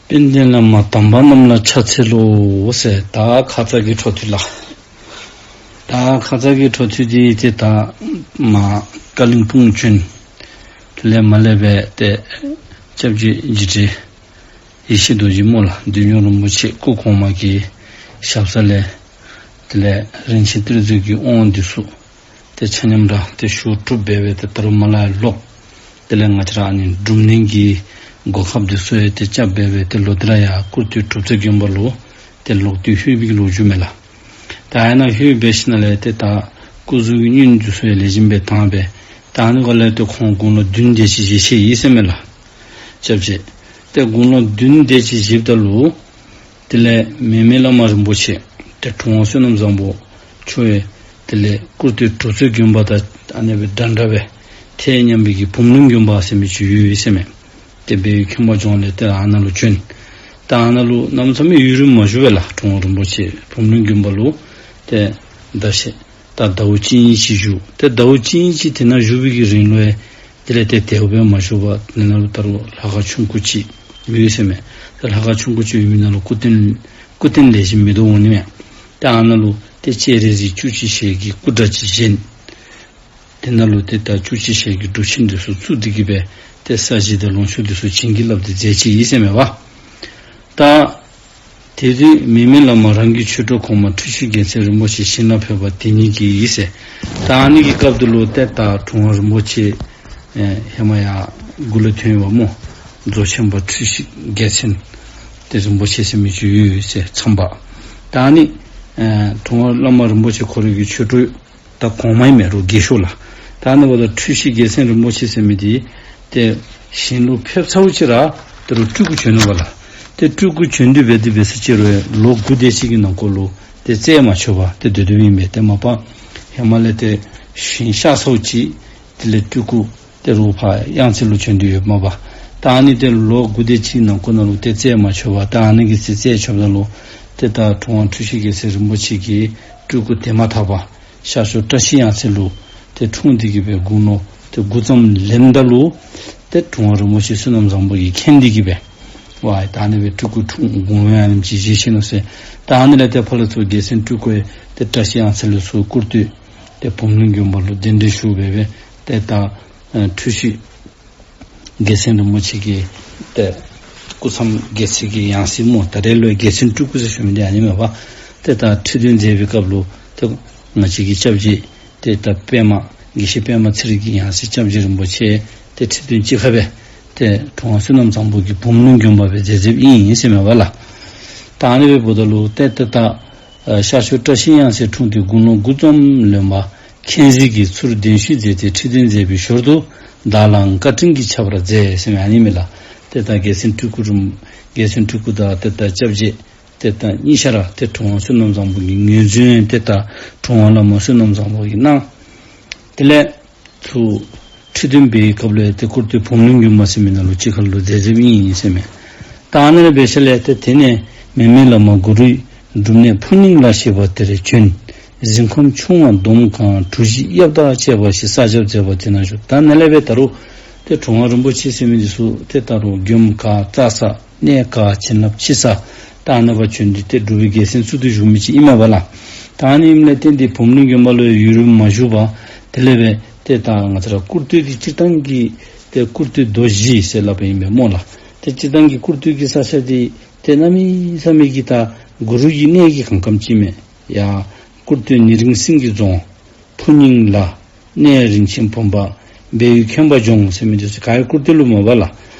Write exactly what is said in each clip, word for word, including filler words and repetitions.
དཔལ་ལྡན་བླ་མ་དམ་པ་རྣམས་ལ་ཕྱག་འཚལ་ལོ་ཟེར། ད་ཁ་ཙ་གི་འཕྲོ་མཐུད་ལགས། ད་ཁ་ཙ་གི་འཕྲོ་མཐུད་འདི་ཏེ་ད་མར་ཀ་ལིམ་པོང་བྱོན། དེ་ལས་མར་ལས་སྦེ་ཏེ་སྐྱབས་རྗེ་འཇིགས་བྲལ་ཡེ་ཤེས་རྡོ་རྗེ་སྨོ་ལགས། བདུད་སྨྱོ་རིན་པོ་ཆེ་སྐུ་གོང་མ་གི་ཞབས་ས་ལས་དེ་ལས་རིན་ཆེན་གཏེར་མཛོད་ཀྱི་དབང་འདི་ཚུ་ཏེ་ཆ་མཉམ་ར་ཏེ་ཞུ་གྲུབ་འབད་སྦེ་ཏེ་ད་རུང་མར་ལས་ལོག། དེ་ལས་ང་བཅས་ར་ཨ་ནི་འབྲུམ་ནད་ཀྱི་གོ་སྐབས་འདི་ཚུ་ཡང་ཏེ་སྐྱབས་འབད་སྦེ་ཏེ་ལོག་སྟེ་ར་ཡར་སྐུར་སྟོད་གྲུབ་རྩེ་དགོན་པ་ལུ་ཏེ་ལོག་སྟེ་ལྷོད་པའི་ལོ་རྒྱུས་མས་ལགས། ད་ཨ་ནཱ་ལྷོད་འབད་ཞིནམ་ལས་ཏེ་ད་སྐུ་གཟུགས་ཀྱི་བསྙུན་འདི་ཚུ་ཡང་ལེགས་ཤོམ་སྦེ་དྭངས་སྦེ་ད་ཨ་ནི་ག་ལས་ཏེ་ཁོང་དགུང་ལོ་བདུན་དེ་ཅིག་བཞེས་ཅི་ཨིན་ཟེར་མས་ལགས། སྐྱབས་རྗེ་ཏེ་དགུང་ལོ་བདུན་དེ་ཅིག་བཞེསཔ་ད་ལུ་དེ་ལས་མེ་མེ་བླ་མ་རིན་པོ་ཆེ་ཏེ་དྲུང་པ་བསོད་ནམས་བཟང་པོ་མཆོག་ཡང་དེ་ལས་སྐུར་སྟོད་གྲུབ་རྩེ་དགོན་པ་དང་ཨ་ནི་སྦེ་འདྲན་འདྲ་སྦེ་ཐད་མཉམ་པའི་གི་བུམ་ལུང་དགོན་པ་ཟེར་མི་ཅིག་ཡོད་ཟེར་མས། ཏེ་སྦས་ཡུལ་མཁན་པོ་ལྗོངས་ལས་ཏེ་ཨ་ནཱ་ལུ་བྱོན། ད་ཨ་ནཱ་ལུ་གནམ་མེད་ས་མེད་ཡུན་རིང་མ་བཞུགས་པས་ལགས། དྲུང་པ་རིན་པོ་ཆེ་བུམ་ལུང་དགོན་པ་ལུ་ཏེ་ད་ཤེ་ད་ཟླཝ་གཅིག་གཉིས་ཅིག་བཞུགས། ཏེ་ཟླཝ་གཅིག་གཉིས་ཅིག་དེ་ནང་བཞུགས་པའི་གི་རིང་ལུ་ཡང་དེ་ལས་ཏེ་དལཝ་སྦེ་མ་བཞུགས་པར་དེ་ནང་ལུ་ད་རུང་ལྷ་ཁང་ཆུང་ཀུ་ཅིག་ཡོད་ཟེར་མས། ཏེ་ལྷ་ཁང་ཆུང་ཀུ་ཅིག་ཡོད་མི་ནང་ལུ་སྐུ་རྟེན་སྐུ་རྟེན་ལེགས་ཤོམ་མེད་དོ་འོང་ནི་མས། ཏེ་ཨ་ནཱ་ལུ་ཏེ་སྤྱན་རས་གཟིགས་བཅུ་གཅིག་ཞལ་གྱི་སྐུ་འདྲ་ཅིག་བཞེངས། དེ་ནང་ལུ་ཏེ་ད་བཅུ་གཅིག་ཞལ་གྱི་སྒྲུབ་ཆེན་འདི་ཚུ་བཙུགས་ཏེ་གི་སྦེ་ཏེ་ས་གཞི་དང་ལོངས་སྤྱོད་འདི་ཚུ་བྱིན་གྱིས་བརླབས་ཏེ་མཛད་ཅི་ཨིན་ཟེར་མས་པ། ད་དེ་དུས་མེ་མེ་བླ་མ་རང་གི་ཆོས་གྲོགས་གོང་མ་འཁྲུལ་ཞིག་རྒྱལ་མཚན་རིན་པོ་ཆེ་ཞིང་ལ་ཕེབས་པ་དེ་ཉིད་ཀྱིས་ཨིན་ཟེར། ད་ཨ་ནི་གི་སྐབས་འདི་ལུ་ཏེ་ད་དྲུང་པ་རིན་པོ་ཆེ་ཨེ་ཧེ་མ་ཡར་འགོ་ལུ་ཐོན་ཡོདཔ་སྨོ། རྫོགས་ཆེན་པ་འཁྲུལ་ཞིག་རྒྱལ་མཚན་ཏེ་རིན་པོ་ཆེ་ཟེར་མི་ཅིག་ཡོད་ཟེར་མཚམས་པ། ད་ཨ་ནི་ཨེ་དྲུང་པ་བླ་མ་རིན་པོ་ཆེ་ཁོ་རའི་གི་ཆོས་གྲོགས་ད་གོང་མ་ཨིན་མས་རུང་རྒས་ཤོས་ལགས། ད་ཨ་ནི་འབདཝ་ད་འཁྲུལ་ཞིག་རྒྱལ་མཚན་རིན་པོ་ཆེ་ཟེར་མི་འདི་ཏེ་ཞིང་ལུ་ཕེབས་ཚརཝ་ཅིག་ར་ད་རུང་སྤྲུལ་སྐུ་བྱོན་ནུག་པ་ལགས། ཏེ་སྤྲུལ་སྐུ་བྱོན་ཏེ་འབད་དེ་འབད་ས་ཅིག་རུང་ལོ་དགུ་དེ་ཅིག་གི་ནང་འཁོད་ལུ་ཏེ་རྩད་མ་ཆོད་པར་ཏེ་སྡོད་སྡོདཔ་ཨིན་པས། ཏེ་མ་པ་ཧེ་མ་ལས་ཏེ་ཞིང་གཤགས་ཚརཝ་ཅིག་དེ་ལས་སྤྲུལ་སྐུ་ཏེ་རུང་ཕར་གཡང་རྩེ་ལུ་བྱོན་ཏེ་ཡོདཔ་མས་པ། ད་ཨ་ནི་ཏེ་ལོ་དགུ་དེ་ཅིག་ནང་འཁོད་ནང་ལུ་ཏེ་རྩད་མ་ཆོད་པར་ད་ཨ་ནི་གི་ཚེ་རྩད་ཆོདཔ་ད་ལུ་ཏེ་ད་དྲུང་པ་འཁྲུལ་ཞིག་རྒྱལ་མཚན་རིན་པོ་ཆེ་གིས་སྤྲུལ་སྐུ་དེ་མ་ཐག་པ་ཤར་ཕྱོགས་བཀྲ་ཤིས་གཡང་རྩེ་ལུ་ཏེ་འཁྲུངས་ཏེ་གི་སྦེ་དགུང་ལོ་ཏེ་དགུ་ཙམ་ལེནམ་ད་ལུ་ཏེ་དྲུང་པ་རིན་པོ་ཆེ་བསོད་ནམས་བཟང་པོ་གིས་མཁྱེན་ཏེ་གི་སྦེ་ཝའི་ད་ཨ་ནི་སྦེ་སྤྲུལ་སྐུ་འཁྲུངས་དགོངས་པ་ཨ་ནེམ་ཅིག་བཞེས་ཅི་ནུག་ཟེར། ད་ཨ་ནི་ལས་ཏེ་ཕར་ལས་ཚུར་རྒྱལ་མཚན་སྤྲུལ་སྐུ་ཡང་ཏེ་བཀྲ་ཤིས་གཡང་རྩེ་ལས་ཚུར་སྐུར་སྟོད་ཏེ་བུམ་ལུང་དགོན་པ་ལུ་གདན་འདྲེན་ཞུ་སྦེ་སྦེ་ཏེ་ད་ཨེ་འཁྲུལ་ཞིག་རྒྱལ་མཚན་རིན་པོ་ཆེ་གི་ཏེ་སྐུ་མཚམས་རྒྱལ་མཚན་གྱི་ཡང་སྲིད་སྨོ། ད་རེས་ལུ་རྒྱལ་མཚན་སྤྲུལ་སྐུ་ཟེར་ཞུ་མི་འདི་ཨ་ནི་མས་པ། ཏེ་ད་ཁྲི་འདོན་མཛད་པའི་སྐབས་ལུ་ཏེ་ང་བཅས་ཀྱི་སྐྱབས་རྗེ་ཏེ་ད་པདྨ་དགེ་བཤེས་པདྨ་ཚེ་རིང་གི་ཡང་སྲིད་སྐྱབས་རྗེ་རིན་པོ་ཆེ་ཏེ་ཁྲི་འདོན་གཅིག་ཁར་སྦེ་ཏེ་དྲུང་པ་བསོད་ནམས་བཟང་པོ་གི་བུམ་ལུང་དགོན་པ་སྦེ་མཛད་མཛདཔ་ཨིན་ཟེར་མས་པ་ལགས། ད་ཨ་ནི་སྦེ་འབདཝ་ད་ལུ་ཏེ་ཏེ་ད་ཨ་ཤར་ཕྱོགས་བཀྲ་ཤིས་གཡང་རྩེ་འཁྲུངས་ཏེ་དགུང་ལོ་དགུ་ཙམ་ལོན་པ་མཁྱེན་གཟིགས་ཀྱིས་ཚུར་གདན་ཞུ་མཛད་དེ་ཁྲི་འདོན་མཛད་པའི་ཞོར་དུ་བདག་ལའང་བཀའ་དྲིན་གྱི་ཁྱད་པར་མཛད་ཟེར་མི་ཨ་ནི་མས་ལགས། ཏེ་ད་རྒྱལ་མཚན་སྤྲུལ་སྐུ་རིན་རྒྱལ་མཚན་སྤྲུལ་སྐུ་དང་ཏེ་ད་སྐྱབས་རྗེ་ཏེ་ད་གཉིས་ཆ་ར་ཏེ་དྲུང་པ་བསོད་ནམས་བཟང་པོ་གིས་ངོས་འཛིན་ཏེ་ད་དྲུང་པ་བླ་མ་བསོད་ནམས་བཟང་པོ་གིས་གནང་། དེ་ལས་ཚུར་ཁྲི་འདོན་འབད་བའི་སྐབས་ལུ་ཏེ་སྐུར་སྟོད་བུམ་ལུང་དགོན་པ་ཟེར་མི་ནང་ལུ་གཅིག་ཁར་ལུ་མཛད་མཛདཔ་ཨིན་ཟེར་མས། ད་ཨ་ནི་ལས་འབད་ཞིནམ་ལས་ཏེ་དེ་ནས་མེ་མེ་བླ་མ་གུ་རུའི་སྒྲུབ་གནས་ཕོ་ཉིང་ལ་ཞེས་པ་དེར་བྱོན། གཟིམ་ཁང་ཆུང་བ་འདོམ་གང་གྲུ་བཞི་གཡབ་དང་བཅས་པ་ཞིག་གསར་རྒྱབ་མཛད་པ་དེ་ན་བཞུགས། ད་ཨ་ནི་ལས་འབད་ད་རུང་ཏེ་དྲུང་པ་རིན་པོ་ཆེ་ཟེར་མི་འདི་ཚུ་ཏེ་ད་རུང་མགྱོནམ་ག་བཙག་ས་གནས་ག་བྱིན་རླབས་ཆེ་ས་ད་ཨ་ནི་སྦེ་བྱོན་ཏེ་ཏེ་སྒྲུབ་པའི་རྒྱལ་མཚན་བཙུགས་ཏེ་བཞུགས་མི་ཅིག་ཨིན་མས་པ་ལགས། ད་ཨ་ནི་ཨིནམ་ལས་བརྟེན་ཏེ་བུམ་ལུང་དགོན་པ་ལུ་ཡུན་རིངམོ་མ་བཞུགས་པར་དེ་ལས་འབད་ཏེ་ད་ང་བཅས་ར་སྐུར་སྟོད་འདི་སྤྱིར་བཏང་གི་ཏེ་སྐུར་སྟོད་རྡོ་བཞི་ཟེར་སླབ་ཨིན་པས་སྨོ་ལགས། ཏེ་སྤྱིར་བཏང་གི་སྐུར་སྟོད་ཀྱི་ས་ཆ་འདི་ཏེ་གནམ་མེད་ས་མེད་ཀྱི་ད་གུ་རུ་གི་གནས་ཀྱི་གང་ཀམ་ཅིག་མས། ཡ་སྐུར་སྟོད་ནི་རིང་སེང་གེ་རྫོང་ཕོ་ཉིང་ལ་གནས་རིན་ཆེན་བུམ་པ་སྦས་ཡུལ་མཁན་པོ་ལྗོངས་ཟེར་མི་འདི་ཚུ་ག་ཡོད་སྐུར་སྟོད་ལུ་མས་པ་ལགས།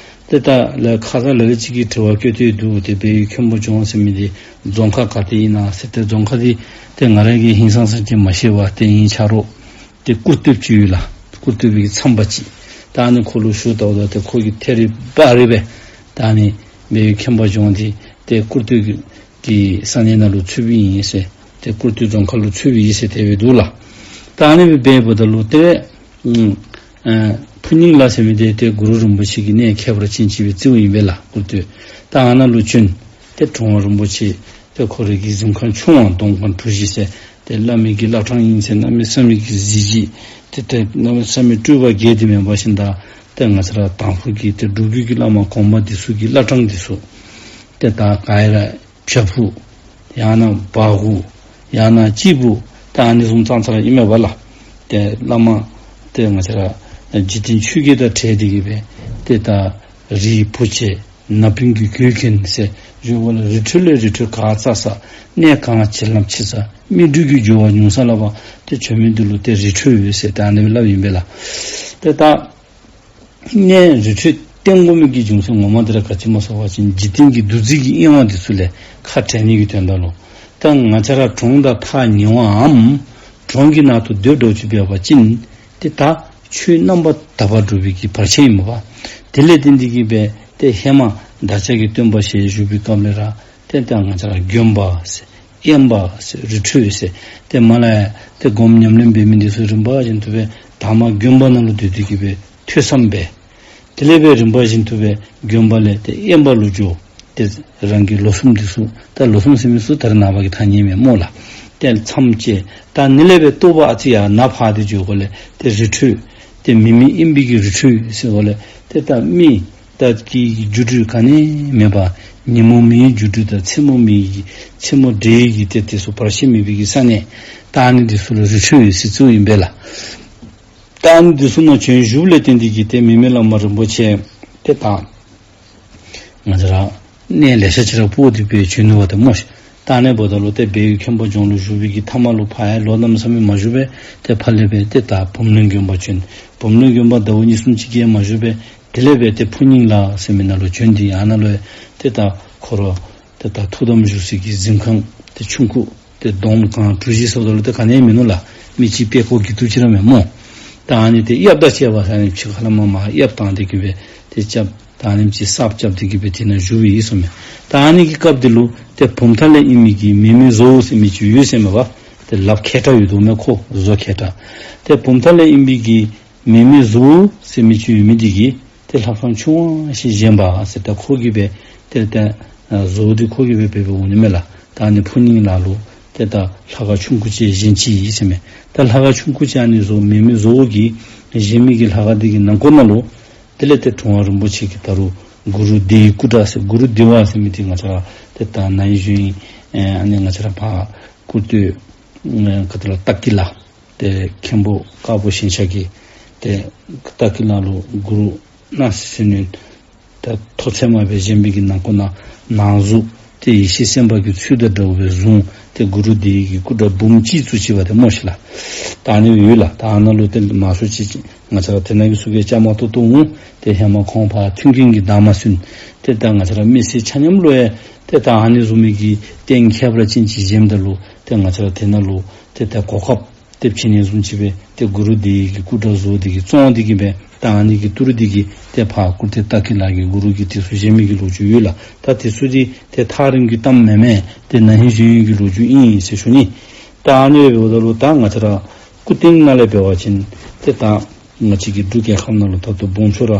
ཏེ་ད་ལས་ཁ་ཙ་ལ་ལུ་ཅིག་གིས་དྲི་བ་བཀོད་དེ་འདུག། ཏེ་སྦས་ཡུལ་མཁན་པོ་ལྗོངས་ཟེར་མི་འདི་རྫོང་ཁག་ག་ཏེ་ཨིན་ན་ཟེར། ཏེ་རྫོང་ཁག་འདི་ཏེ་ང་ར་གིས་ཧིང་སངས་ས་ཅིག་མ་ཤེས་པར་ཏེ་ཨིན་ཆ་རོགས་ཏེ་སྐུར་སྟོད་ཅིག་ཡོད་ལགས། སྐུར་སྟོད་པའི་མཚམས་པ་ཅིག། ད་ཨ་ནི་ཁོ་ལུ་ཞུ་ལྟཝ་ད་ཏེ་ཁོ་གིས་ཐད་རི་བ་རི་སྦེ་ད་ཨ་ནི་སྦས་ཡུལ་མཁན་པོ་ལྗོངས་འདི་ཏེ་སྐུར་སྟོད་ཀྱི་ས་གནས་ནང་ལུ་ཚུདཔ་ཨིན་ཟེར། ཏེ་སྐུར་སྟོད་རྫོང་ཁག་ལུ་ཚུདཔ་ཨིན་ཟེར་དེ་སྦེ་འདུག་ལགས། ད་ཨ་ནི་སྦེ་འབདཝ་ད་ལུ་ཏེ་ཨ་ཨ་ཕོ་ཉིང་ལ་ཟེར་མི་འདི་ཏེ་གུ་རུ་རིན་པོ་ཆེ་གི་གནས་ཁྱད་པར་ཅན་ཅིག་སྦེ་བརྩིཝ་ཨིན་པས་ལགས། སྐུར་སྟོད་ད་ཨ་ནཱ་ལུ་བྱོན། ཏེ་དྲུང་པ་རིན་པོ་ཆེ་ཏེ་ཁོ་རའི་གི་གཟིམ་ཁང་ཆུང་བ་འདོམ་གང་གྲུ་བཞི་ཟེར་ཏེ་བླ་མའི་གི་བླ་བྲང་ཨིན་ཟེར་གནམ་མེད་ས་མེད་ཀྱི་གཟི་བརྗིད་ཏེ་ཏེ་གནམ་མེད་ས་མེད་སྤྲུལ་པ་རྒྱས་ཏེ་མེད་པ་ཅིན་ད་ཏེ་ང་བཅས་ར་དང་ཕུ་གི་ཏེ་སྒྲུབ་བརྒྱུད་ཀྱི་བླ་མ་གོང་མ་འདི་ཚུ་གི་བླ་བྲང་འདི་ཚུ་ ཏེ་ད་ག་ཡ་ར་བྱ་ཕུ་ཡང་ན་བ་གུ་ཡང་ན་སྤྱི་ཕུ་ད་ཨ་ནི་བཟུམ་ཙང་ཙ་ར་ཨིན་མས་པ་ལགས། ཏེ་བླ་མ་ཏེ་ང་བཅས་ར་འཇིག་རྟེན་ཆོས་བརྒྱད་དང་བྲལ་ཏེ་གི་སྦེ་ཏེ་ད་རིའི་བུ་བྱེད་ན་བུན་གྱི་གོས་གྱོན་ཟེར་ཞུ་བ་ལས་རི་ཁྲོད་ལས་རི་ཁྲོད་ག་རྩ་ས་གནས་གང་བྱིན་རླབས་ཆེ་ས་སྨིན་གྲོལ་གྱི་རྒྱུ་བ་ཉུང་ས་ལ་བ་ཏེ་བྱོན་མི་འདི་ལུ་ཏེ་རི་ཁྲོད་ཡོད་ཟེར་ད་ཨ་ནི་སྦེ་སླབ་ཨིན་པས་ལགས། ཏེ་ད་གནས་རི་ཁྲོད་བསྟེན་དགོ་མི་གི་རྒྱུ་མཚན་ངོ་མ་འདི་ར་ག་ཅི་སྨོ་ཟེར་བ་ཅིན་འཇིག་རྟེན་གྱི་འདུ་འཛི་གི་གཡེང་བ་འདི་ཚུ་ལས་ཁ་བྲལ་ནི་གི་དོན་དག་ལུ། ད་ང་བཅས་ར་གྲོང་དང་ཐག་ཉེ་བའམ་གྲོང་གི་ནང་དུ་སྡོད་འགྱོ་ཅི་འབད་བ་ཅིན་ཏེ་ད་ཆོས་རྣམ་པར་དག་པ་སྒྲུབ་པའི་གི་བར་ཆད་ཨིན་མས་པ། དེ་ལས་བརྟེན་ཏེ་གི་སྦེ་ཏེ་ཧེ་མ་བདག་ཅག་གི་སྟོན་པ་ཞལ་བཞུགས་པའི་སྐབས་ལས་ར་ཏེ་ད་ང་བཅས་ར་དགོན་པ་ཟེར་དབེན་པ་ཟེར་རི་ཁྲོད་ཟེར་ཏེ་མ་ལ་ཡ་ཏེ་སྒོམ་ཉམས་ལེན་འབད་མི་འདི་ཚུ་རིམ་པ་བཞིན་དུ་སྦེ་ད་མ་དགོན་པ་ནང་ལུ་སྡོད་དེ་གི་སྦེ་ཐོས་བསམ་འབད། དེ་ལས་སྦེ་རིམ་པ་བཞིན་དུ་སྦེ་དགོན་པ་ལས་ཏེ་དབེན་པ་ལུ་འགྱོ། ཏེ་རང་གི་ལོ་གསུམ་འདི་ཚུ་ད་ལོ་གསུམ་ཟེར་མི་ཚུ་ད་རེས་ནངས་པ་གི་ཐ་སྙད་མེན་སྨོ་ལགས། ཏེ་མཚམས་བཅད་ད་ཨ་ནི་ལས་སྦེ་རྟོགས་པ་ཨ་ཙི་ཡར་ནཱ་འཕར་ཏེ་འགྱོ་དགོ་ལས་ཏེ་རི་ཁྲོད་ཏེ་མི་མེད་དབེན་པའི་གི་རི་ཁྲོད་ཟེར་དགོ་ལས་ཏེ་ད་མི་ད་གི་རྒྱུ་འགྲུལ་ག་ནི་མེད་པ་ཉིན་མོ་མེའི་རྒྱུ་འགྲུལ་དང་མཚན་མོ་མེའི་གི་མཚན་མོ་འདྲེའི་གི་ཏེ་དེ་ཚུ་བར་ཆད་མེད་པའི་གི་ས་གནས་ད་ཨ་ནི་འདི་ཚུ་ལུ་རི་ཁྲོད་ཟེར་ཚུ་ཨིན་པས་ལགས། ད་ཨ་ནི་འདི་ཚུ་ནང་བྱོན་བཞུགསཔ་ལས་བརྟེན་ཏེ་གི་ཏེ་མི་མེད་བླ་མ་རིན་པོ་ཆེ་ཏེ་ད་ང་བཅས་ར་གནས་ལེ་ཤ་ཅིག་ར་སྤོ་སྟེ་སྦེ་བྱོན་ནུག་པ་ཏེ་སྨོ་ཤིག། ད་ཨ་ནི་འབདཝ་ད་ལུ་ཏེ་སྦས་ཡུལ་མཁན་པོ་ལྗོངས་ལུ་བཞུགས་པའི་གི་མཐའ་མ་ལུ་ཕར་ཡང་ལོ་གནམ་མེད་ས་མེད་མ་བཞུགས་པས། ཏེ་ཕར་ལས་སྦེ་ཏེ་ད་བུམ་སྣོད་དགོན་པ་བྱོན། བུམ་སྣོད་དགོན་པ་ཟླཝ་གཉིས་གསུམ་ཅིག་གིས་མ་བཞུགས་པས། དེ་ལས་སྦེ་ཏེ་ཕུ་ཉིང་ལ་ཟེར་མི་ནང་ལུ་བྱོན་ཏེ་ཨ་ནཱ་ལུ་ཏེ་ད་ཁོ་ར་ཏེ་ད་ཐུགས་དམ་བཞུགས་སའི་གི་གཟིམ་ཁང་ཏེ་ཆུང་ཀུ་ཏེ་འདོམ་གང་གྲུ་བཞི་ཟེརཝ་ད་ལུ་ཏེ་ག་ནི་མེན་ནུག་ལགས། མི་གཅིག་པད་ཀོ་གི་ཏོ་ཅིག་ར་མེན་སྨོ། ད་ཨ་ནི་ཏེ་གཡབ་དང་བཅས་པ་ཟེར་ཨ་ནི་ཕྱི་ཁ་ལས་མར་མར་གཡབ་བཏང་སྟེ་གི་སྦེ་ཏེ་རྐྱབ། ད་ཨ་ནེམ་ཅིག་གསརཔ་རྐྱབ་སྟེ་གི་སྦེ་དེ་ནང་བཞུགས་ཡི་ཟེར་མས། ད་ཨ་ནི་གི་སྐབས་དེ་ལུ་ཏེ་བུམ་ཐང་ལས་ཨིན་མི་གི་མེ་མེ་བཟོ་བོ་ཟེར་མི་ཅིག་ཡོད་ཟེར་མས་པ། ཏེ་ལགཔ་མཁལ་ཁྲ་ཡོད་དོ་མས་ཁོ་བཟོ་མཁལ་ཁྲ། ཏེ་བུམ་ཐང་ལས་ཨིན་མི་གི་མེ་མེ་བཟོ་བོ་ཟེར་མི་ཅིག་ཡོད་མི་དེ་གིས་ཏེ་ལྷ་ཁང་ཆུང་བ་ཞིག་བཞེངས་པ་ཟེར། ད་ཁོ་གིས་སྦེ་ཏེ་ད་བཟོ་བོ་དེ་ཁོ་གིས་སྦེ་འབད་འབདཝ་ཨིན་མས་ལགས། ད་ཨ་ནི་ཕུ་ཉིང་ལ་ལུ་ཏེ་ད་ལྷ་ཁང་ཆུང་ཀུ་ཅིག་བཞེངས་ཅི་ཟེར་མས། ད་ལྷ་ཁང་ཆུང་ཀུ་ཅིག་ཨ་ནི་བཟོ་མེ་མེ་བཟོ་བོ་གིས་བཞེངས་མི་གི་ལྷ་ཁང་དེ་གི་ནང་ཁོག་ནང་ལུ་དེ་ལས་ཏེ་དྲུང་པ་རིན་པོ་ཆེ་གིས་ད་རུང་གུ་རུ་བདེ་བའི་སྐུ་འདྲ་ཟེར་གུ་རུ་བདེ་བ་ཟེར་མི་དེ་ང་བཅས་ར་ཏེ་ད་ན་ཧིང་གཞེས་ནིང་ཨ་ནི་ང་བཅས་ར་ཕར་ཀུར་སྟོད་ཨ་ག་ཏེ་ལོ་སྟག་གི་ལ་ཏེ་མཁན་པོ་དཀར་པོ་ཞིང་གཤེགས་ཀྱི་ཏེ་སྟག་གི་ལ་ལུ་གུ་རུ་སྣང་སྲིད་བསོད་ནམས་ད་ཐོག་ཚད་མ་སྦེ་བཞེངས་པའི་གི་ནང་ཁོག་ནང་ན་ཟུག་ཏེ་ཡེ་ཤེས་སེམས་དཔའ་གི་ཚུལ་དང་འདྲཝ་སྦེ་བཟུང་། ཏེ་གུ་རུ་བདེ་བའི་གི་སྐུ་འདྲ་འབུམ་གཅིག་བཙུགས་ཅི་པ་ཏེ་སྨོ་ཤིག་ལགས། ད་ཨ་ནི་ཡོད་ལགས། ད་ཨ་ནཱ་ལུ་ཏེ་མང་ཤོས་ཅིག་ང་བཅས་ར་དེ་ནང་གི་ཚུ་གིས་བཅའ་མར་གཏོགས་གཏོགསཔ་འོང་། ཏེ་ཧེ་མ་ཁོང་ཕར་མཐུན་རྐྱེན་གྱིས་བདའ་མ་ཟུན། ཏེ་ད་ང་བཅས་ར་མི་སེར་ཆ་མཉམ་ལུ་ཡང་ཏེ་ད་ཨ་ནི་བཟུམ་མའི་གི་རྟེན་ཁྱད་པར་ཅན་ཅིག་བཞེངསམ་ད་ལུ་ཏེ་ང་བཅས་ར་དེ་ནང་ལུ་ཏེ་ད་གོ་སྐབས་ཏེ་བྱིན་ནི་བཟུམ་ཅིག་སྦེ་ཏེ་གུ་རུ་བདེ་བའི་གི་སྐུ་འདྲ་བཟོ་སྟེ་གི་བཙོང་སྟེ་གི་སྦེ་ད་ཨ་ནི་གི་ཏི་རུ་འདི་གིས་ཏེ་ཕར་ཀུར་སྟོད་སྟག་གི་ལ་གི་གུ་རུ་གི་དེ་ཚུ་བཞེངས་མི་གི་ལོ་རྒྱུས་ཡོད་ལགས། ད་དེ་ཚུ་འདི་ཏེ་ཐག་རིང་གི་གཏམ་མེན་མས། ཏེ་ན་ཧིང་གཞེས་ནིང་གི་ལོ་རྒྱུས་ཨིན་ཟེར་ཞུ་ནི། ད་ཨ་ནི་འབདཝ་ད་ལུ་ད་ང་བཅས་ར་སྐུ་རྟེན་ནང་ལས་འབད་བ་ཅིན་ཏེ་ད་ང་བཅས་ཀྱི་འབྲུག་རྒྱལ་ཁབ་ནང་ལུ་ད་ལྟོ་སྦོམ་ཤོས་ར་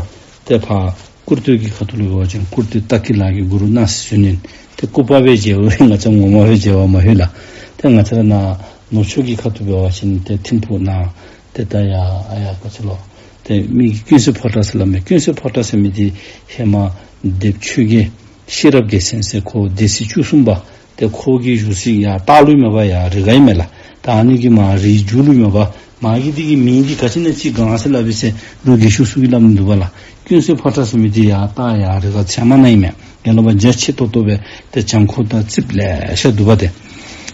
ཏེ་ཕར་ཀུར་སྟོད་ཀྱི་ཁ་ཐུག་ལུ་འབད་བ་ཅིན་ཀུར་སྟོད་སྟག་གི་ལ་གི་གུ་རུ་སྣང་སྲིད་བསོད་ནམས་ཏེ་སྐུ་པར་སྦེ་མཇལ་བ་ང་བཅས་ངོ་མ་སྦེ་མཇལ་བ་མ་ལྷོད་ལགས། ཏེ་ང་བཅས་ར་ནཱ་ནུབ་ཕྱོགས་ཀྱི་ཁ་ཐུག་འབད་བ་ཅིན་ཏེ་ཐིམ་ཕུག་ནང་ཏེ་ད་ཡར་ཨ་ཡར་ག་ཅི་ལོ་ཏེ་མི་གི་ཀུན་གསལ་ཕོ་བྲང་ཟེར་སླབ་མས། ཀུན་གསལ་ཕོ་བྲང་ཟེར་མི་འདི་ཧེ་མ་སྡེ་པ་ཆོས་རྒྱལ་ཤེས་རབ་རྒྱལ་མཚན་ཟེར་ཁོ་སྡེ་སྲིད་བཅུ་གསུམ་པ་ཏེ་ཁོ་གི་བཞུགས་ས་ཡར་ལྟག་ལུ་མས་པ། ཡར་རི་སྒང་ཨིན་མས་ལགས། ད་ཨ་ནི་གི་མར་རིའི་མཇུག་ལུ་མས་པ། མ་གི་འདི་གི་མིང་འདི་ག་ཅི་ཨིན་ན་ཅིག་ག་ཟེར་སླབ་ཨིན་ཟེར་ལུ་རྒས་ཤོས་ཚུ་གིས་སླབ་ནི་འདུག་པ་ལགས། ཀུན་གསལ་ཕོ་བྲང་ཟེར་མི་འདི་ཡར་ལྟག་ཡར་རི་སྒང་ཚལ་མ་ནང་ཨིན་མས། ཡར་ལས་ཕར་རྒྱ་ཆེ་ཏོག་ཏོ་སྦེ་ཏེ་གྱང་ཁོག་དང་རྩིགཔ་ལེ་ཤ་འདུག་པ་ཏེ།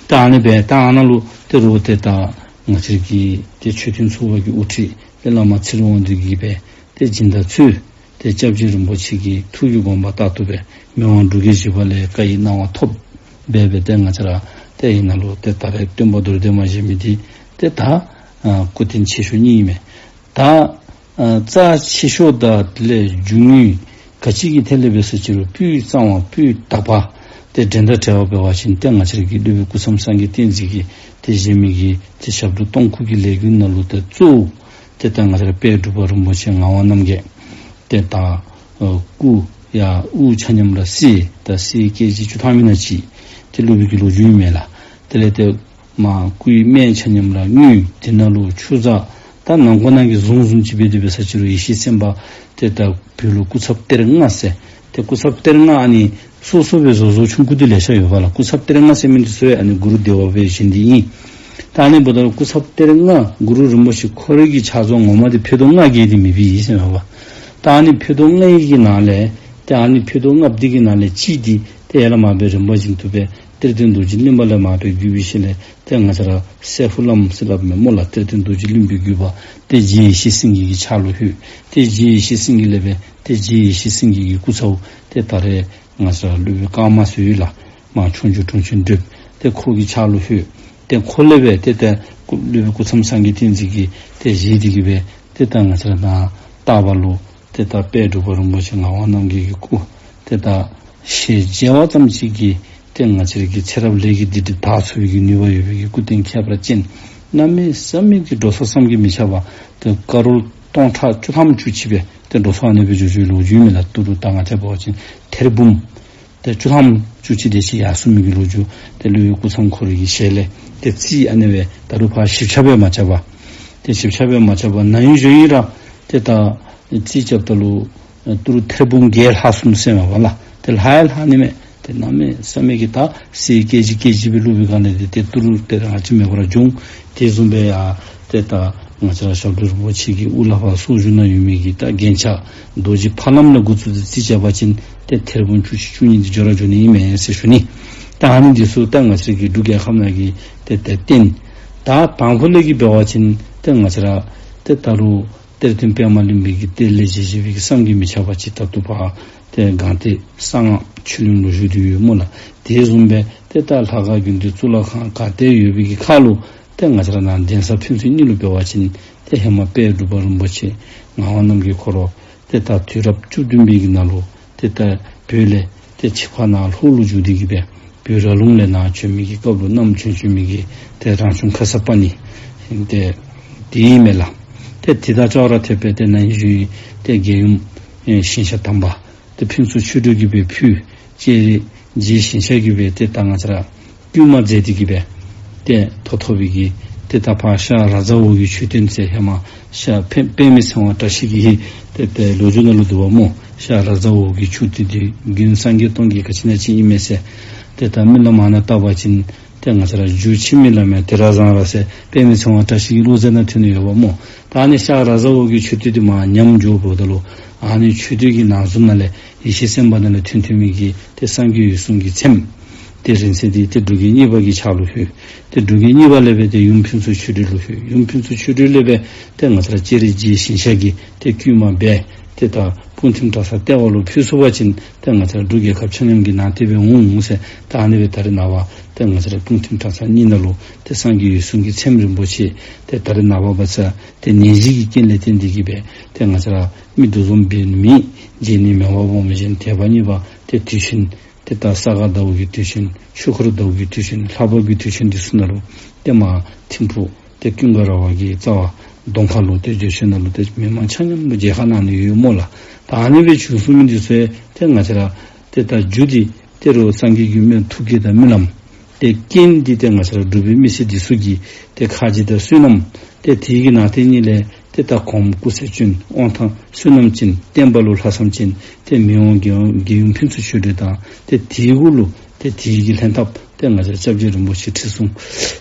ད་ཨ་ནི་སྦེ་ད་ཨ་ནཱ་ལུ་ཏེ་རུང་ཏེ་ད་ང་བཅས་ཀྱི་ཏེ་མཆོད་རྟེན་ཚོགས་པ་གི་དབུ་ཁྲིད་ཏེ་བླ་མ་ཚེ་རིང་དབང་འདུས་ཀྱིས་སྦེ་ཏེ་སྦྱིན་བདག་ཚུ་ཏེ་སྐྱབས་རྗེ་རིན་པོ་ཆེ་གི་ཐུགས་ཀྱི་དགོངས་པ་ལྟར་དུ་སྦེ་མི་དབང་འབྲུག་རྒྱལ་བཞི་པ་ལས་བཀའ་ཡི་གནང་བ་ཐོབ་སྦེ་སྦེ་ཏེ་ང་བཅས་ར་ཏེ་ཨ་ནཱ་ལུ་ཏེ་ད་རེས་སྟོན་པ་རྡོར་གདན་མ་བཞེངས་མི་འདི་ཏེ་ད་ཨ་སྐུ་རྟེན་ཆེ་ཤོས་གཉིས་ཨིན་མས། ད་ཨ་རྩ་ཆེ་ཤོས་དང་དེ་ལས་རྒྱུ་དངོས་ག་ཅི་གི་ཐད་ལས་འབད་ས་ཅི་རུང་སྤུས་གཙང་བ་སྤུས་དག་པ་ཏེ་འགྲན་ཟླ་བྲལ་བ་འབད་བ་ཅིན་ཏེ་ང་བཅས་ར་གི་སློབ་དཔོན་སྐུ་མཚམས་སངས་རྒྱས་བསྟན་འཛིན་གྱིས་ཏེ་བཞེངས་མི་གི་ཏེ་ཞབས་དྲུང་སྟོང་སྐུ་གི་ལས་འགུལ་ནང་ལུ་ཏེ་གཙོ་བོ་ཏེ་ད་ང་བཅས་ར་དཔལ་འབྲུག་པ་རིན་པོ་ཆེ་ངག་དབང་རྣམ་རྒྱལ་ཏེ་ད་ཨ་སྐུ་ཡར་དབུ་ཆ་མཉམ་ར་གསེར་ད་གསེར་ཀེ་ཇི་བཅུ་ཐམ་ཨིན་ན་ཅིག་ཏེ་བླུགས་པའི་གི་ལོ་རྒྱུས་ཨིན་མས་ལགས། དེ་ལས་ཏེ་མར་སྐུའི་སྨད་ཆ་མཉམ་ར་དངུལ། དེ་ནང་ལུ་ཆུ་བཟང་། ད་ནང་ཁོག་ནང་གི་གཟུངས་བཟུམ་ཅིག་སྦེ་དེ་སྦེ་ས་ཅི་རུང་ཡེ་ཤེས་སེམས་དཔའ་ཏེ་ད་བོད་ལུ་སྐུ་ཚབ་གཏེར་ལྔ་ཟེར། ཏེ་སྐུ་ཚབ་གཏེར་ལྔ་ཨ་ནི་ སོ་སོ་སྦེ་བཟོ་བཟོཝ་ཆུང་ཀུ་འདི་ལེ་ཤ་ཡོད་པ་ལགས། སྐུ་ཚབ་གཏེར་ལྔ་ཟེར་མི་འདི་ཚུ་ཡང་ཨ་ནི་གུ་རུ་བདེ་བ་དཔལ་བཞེངས་འདི་ཨིན། ད་ཨ་ནི་འབདཝ་ད་སྐུ་ཚབ་གཏེར་ལྔ་གུ་རུ་རིན་པོ་ཆེ་ཁོ་རའི་གི་ཕྱག་རྫོགས་ངོ་མ་འདི་ཕུད་རྡོག་ལྔ་བརྒྱད་འདི་མེད་པའི་ཨིན་ཟེར་མས་པ། ད་ཨ་ནི་ཕུད་རྡོག་ལྔའི་གི་ནང་ལས་ཏེ་ཨ་ནི་ཕུད་རྡོག་ལྔ་པོ་འདི་གི་ནང་ལས་གཅིག་འདི་ཏེ་ཡར་ལས་མར་སྦེ་རིམ་པ་བཞིན་དུ་སྦེ་གཏེར་སྟོན་རྡོ་རྗེ་གླིང་པ་ལས་མར་སྦེ་བརྒྱུད་པའི་ཤུལ་ལས་ཏེ་ང་བཅས་ར་སྲས་ཕུག་བླམ་ཟེར་སླབ་མས་སྨོ་ལགས། གཏེར་སྟོན་རྡོ་རྗེ་གླིང་པའི་བརྒྱུད་པ་ཏེ་རྗེ་ཡེ་ཤེས་སེང་གེ་གི་ཕྱག་ལུ་ལྷོད། ཏེ་རྗེ་ཡེ་ཤེས་སེང་གེ་ལས་སྦེ་ཏེ་རྗེ་ཡེ་ཤེས་སེང་གེ་གི་སྐུ་ཚ་བོ་ཏེ་ད་རེས་ང་བཅས་ར་སློབ་དཔོན་ཀརྨ་ཟེར་ཡོད་ལགས། མར་ཆོས་འབྱུང་དྲུང་ཆེན་གྲུབ། ཏེ་ཁོ་གི་ཕྱག་ལུ་ལྷོད། ཏེ་ཁོ་ལས་སྦེ་ཏེ་ད་སློབ་དཔོན་སྐུ་མཚམས་སངས་རྒྱས་བསྟན་འཛིན་གྱིས་ཏེ་བཞེས་ཏེ་གི་སྦེ་ཏེ་ད་ང་བཅས་ར་ནཱ་སྟག་པ་ལུ་ཏེ་ད་དཔལ་འབྲུག་པ་རིན་པོ་ཆེ་ངག་དབང་རྣམ་རྒྱལ་གྱི་སྐུ་ཏེ་ད་ཞལ་མཇལ་བ་ཙམ་ཅིག་གིས་ཏེ་ང་བཅས་ར་གི་ཚེ་རབས་ལས་ཀྱི་སྡིག་སྒྲིབ་དག་ཚུགས་པའི་གི་ནུས་པ་ཡོད་པའི་གི་སྐུ་རྟེན་ཁྱད་པར་ཅན་གནམ་མེད་ས་མེད་ཀྱི་འགྲོ་ས་བསམ་གྱིས་མི་ཁྱབ་པ་ཏེ་ཀ་རོར་སྟོང་ཕྲག་བཅུ་ཐམ་བཅུ་གཅིག་སྦེ་ཏེ་འགྲོ་ས་ཨ་ནི་སྦེ་འགྱོ་འགྱོ་བའི་ལོ་རྒྱུས་མས་ལགས། ཏི་རུ་ད་ང་བཅས་འབད་བ་ཅིན་ཐེར་འབུམ་ཏེ་བཅུ་ཐམ་བཅུ་གཅིག་དེ་ཅིག་ཡར་སོང་མི་གི་ལོ་རྒྱུས་ཏེ་སློབ་དཔོན་སྐུ་མཚམས་ཁོ་རའི་གི་ཞལ་ལས་ཏེ་རྩིས་ཨ་ནི་སྦེ་ད་རུང་ཕར་ཞིབ་ཆ་སྦེ་མ་རྐྱབ་པར་ཏེ་ཞིབ་ཆ་སྦེ་མ་རྐྱབ་པར་ན་ཧིང་གཞེས་ཧིང་ར་ཏེ་ད་རྩིས་རྐྱབ་ད་ལུ་ཏི་རུ་ཐེར་འབུམ་བརྒྱད་ལྷག་སོང་ཟེར་མས་པ་ལགས། ཏེ་ལྷག་ཡང་ལྷག་ནི་མས། ཏེ་གནམ་མེད་ས་མེད་ཀྱི་ད་གསེར་ཀེ་ཇི་ཀེ་ཇི་སྦེ་བླུགས་པའི་སྒང་ལས་ཏེ་ཏི་རུ་ཏེ་རང་ཅིག་མེད་པར་བྱུང་། དེ་བཟུམ་སྦེ་ཡང་ཏེ་ད་ང་བཅས་ར་ཞབས་དྲུང་རིན་པོ་ཆེ་གི་དབུ་ལ་ཕར་གསོ་བཞུགས་ནང་ཡོད་མི་གི་ད་རྒྱན་ཆ་རྡོ་རྗེ་ཕ་ལམ་ལས་འགོ་བཙུགས་ཏེ་རྩིས་རྐྱབ་པ་ཅིན་ཏེ་ཐེར་འབུམ་བཅུ་གཅིག་བཅུ་གཉིས་འདི་འགྱོ་ར་འགྱོ་ནི་ཨིན་མས་ཟེར་ཞུ་ནི། ད་ཨ་ནི་འདི་ཚུ་ད་ང་བཅས་ར་གི་འབྲུག་རྒྱལ་ཁབ་ནང་གི་ཏེ་ཏེ་རྟེན་ད་དང་ཕུ་ལས་ཀྱི་འབད་བ་ཅིན་ཏེ་ང་བཅས་ར་ཏེ་ད་རུང་གཏེར་སྟོན་པདྨ་གླིང་པའི་གི་གཏེར་ལས་བཞེས་བཞེས་པའི་གི་བསམ་གྱིས་མི་ཁྱབ་པ་ཅིག་ད་ལྟོ་ཕར་ཏེ་སྒང་སྟེང་གསང་སྔགས་ཆོས་གླིང་ལུ་བཞུགས་ཏེ་ཡོད་སྨོ་ལགས། དེ་བཟུམ་སྦེ་ཏེ་ད་ལྷ་ཁང་དགོན་སྡེ་གཙུག་ལག་ཁང་ག་ཏེ་ཡོད་པའི་གི་ཁར་ལུ་ཏེ་ང་བཅས་ར་ནཱ་གདན་ས་ཕན་ཚུན་གཉིས་ལུ་འབད་བ་ཅིན་ཏེ་ཧེ་མ་དཔལ་འབྲུག་པ་རིན་པོ་ཆེ་ངག་དབང་རྣམ་རྒྱལ་ཁོ་ར་ཏེ་ད་དུས་རབས་བཅུ་བདུན་པའི་གི་ནང་ལུ་ཏེ་ད་བོད་ལས་ཏེ་ཕྱི་ཁ་ནང་ལྷོ་ལུ་བསྒྱུར་ཏེ་གི་སྦེ་བོད་ར་ལུང་ལས་ནཱ་བྱོན་མི་གི་སྐབས་ལུ་བསྣམས་བྱོན་བྱོན་མི་གི་ཏེ་རང་བྱུང་ཁ་སར་པ་ཎི་ཏེ་དེ་ཨིན་མས་ལགས། ཏེ་དེ་དང་ཅོག་ར་འཐདཔ་སྦེ་ཏེ་ན་ཧིང་གཞེས་ཧིང་ཏེ་རྒྱལ་ཡུམ་ཨེ་ཞིང་གཤེགས་དམ་པ་ཏེ་ཕུན་ཚོགས་ཆོས་སྒྲོན་གྱིས་སྦེ་ཕུལ། ལྕགས་རི་རྗེ་ཞིང་གཤེགས་ཀྱིས་སྦེ་ཏེ་ད་ང་བཅས་ར་བསྐུལ་མ་མཛད་དེ་གི་སྦེ་ཏེ་ཐོབ་ཐོབ་པའི་གི་ཏེ་ད་ཕར་ཤར་ར་ཙ་འོག་གི་མཆོད་རྟེན་ཟེར་ཧེ་མ་ཤར་པདྨའི་ཚེ་དབང་བཀྲ་ཤིས་ཀྱི་ཏེ་ཏེ་ལོ་རྒྱུས་ནང་ལུ་འདུག་པ་སྨོ། ཤར་ར་ཙ་འོག་གི་མཆོད་རྟེན་འདི་དགུན་སངས་རྒྱས་སྟོང་གི་ག་ཅི་ཨིན་ན་ཅིག་ཨིན་མས་ཟེར། ཏེ་ད་རྨི་ལམ་ནང་བལྟ་བ་ཅིན་ཏེ་ང་བཅས་ར་རྒྱུ་ཕྱི་མི་ལ་མེད་དེ་ར་བཟང་ར་ཟེར་པདྨའི་ཚེ་དབང་བཀྲ་ཤིས་ཀྱི་ལོ་ཟེར་ནང་ཐོན་ནི་ཡོད་པ་སྨོ། ད་ཨ་ནི་ཤར་ར་ཙ་འོག་གི་མཆོད་རྟེན་འདི་མར་ཉམས་འགྱོཝ་ད་ལུ་ཨ་ནི་མཆོད་རྟེན་གྱི་ནང་གཟུངས་ནང་ལས་ཡེ་ཤེས་སེམས་དཔའ་ནང་ལས་ཐོན་ཐོན་མི་གི་ཏེ་སངས་རྒྱས་འོད་སྲུང་གི་ཚེམས་ཏེ་རིང་བསྲེལ་འདི་ཏེ་འབྲུག་རྒྱལ་གཉིས་པ་གི་ཕྱག་ལུ་ལྷོད། ཏེ་འབྲུག་རྒྱལ་གཉིས་པ་ལས་སྦེ་ཏེ་ཡུམ་ཕུན་ཚོགས་ཆོས་སྒྲོན་ལུ་ལྷོད། ཡུམ་ཕུན་ཚོགས་ཆོས་སྒྲོན་ལས་སྦེ་ཏེ་ང་བཅས་ར་ལྕགས་རི་རྗེ་ཞིང་གཤེགས་ཀྱིས་ཏེ་བསྐུལ་མ་འབད་ཏེ་ད་སྤུངས་ཐིམ་གྲྭ་ཚང་ལྟེ་བ་ལུ་ཕུལ་ཚུགས་པ་ཅིན་ཏེ་ང་བཅས་ར་འབྲུག་རྒྱལ་ཁབ་ཆ་མཉམ་གྱི་ནང་དེ་སྦེ་འོང་འོང་ཟེར། ད་ཨ་ནི་སྦེ་ད་རེས་ནངས་པ་ཏེ་ང་བཅས་ར་སྤུངས་ཐིམ་གྲྭ་ཚང་གཉིས་ནང་ལུ་ཏེ་སངས་རྒྱས་འོད་སྲུང་གི་ཚེམས་རིན་པོ་ཆེ་ཏེ་ད་རེས་ནངས་པ་འབད་ས་ཏེ་ནད་གཞི་གི་རྐྱེན་ལས་བརྟེན་ཏེ་གི་སྦེ་ཏེ་ང་བཅས་ར་མི་འདུ་འཛོམས་འབད་ནི་མེད། མཇལ་ནི་མེད་པ་སྦོམ་བཞིན་དེ་བ་གཉིས་པ་ཏེ་དུས་ཆེན་ཏེ་ད་ས་ག་ཟླཝ་གི་དུས་ཆེན་ཆོས་འཁོར་ཟླཝ་གི་དུས་ཆེན་ལྷ་བབས་ཀྱི་དུས་ཆེན་འདི་ཚུ་ནང་ལུ་ཏེ་མར་ཐིམ་ཕུག་ཏེ་ཀུན་དགའ་ར་བ་གི་རྩ་བ་གདོང་ཁ་ལུ་ཏེ་འབྱོར་ཆེན་ནང་ལུ་ཏེ་མི་མང་ཆ་མཉམ་ལུ་མཇལ་ཁ་གནང་ནི་ཡོད་སྨོ་ལགས། ད་ཨ་ནི་སྦེ་བྱོན་སོང་མི་འདི་ཚུ་ཡང་ཏེ་ང་བཅས་ར་ཏེ་ད་རྒྱུ་འདི་ཏེ་རུང་སངས་རྒྱས་ཀྱི་སྨོན་ཐུགས་བསྐྱེད་དང་སྨོན་ལམ། ཏེ་རྐྱེན་འདི་ཏེ་ང་བཅས་ར་འབྲུག་པའི་མི་སེར་འདི་ཚུ་གི་ཏེ་ཁ་རྗེ་དང་བསོད་ནམས། ཏེ་དེ་གི་ནང་དེ་ཉིད་ལས་ཏེ་ད་གོངམ་སྐུ་ཚེ་བྱོན་དབང་ཐང་བསོད་ནམས་ཅན་བསྟན་པ་ལུ་ལྷག་བསམ་ཅན་ཏེ་མི་དབང་རྒྱལ་ཡུམ་རྒྱལ་ཡུམ་ཕུན་ཚོགས་ཆོས་སྒྲོན་དང་ཏེ་དེའི་གུ་ལུ་ཏེ་དེ་གི་ལྷན་ཐབས་ཏེ་ང་བཅས་ར་སྐྱབས་རྗེ་རིན་པོ་ཆེ་ཁྲི་སྲོང་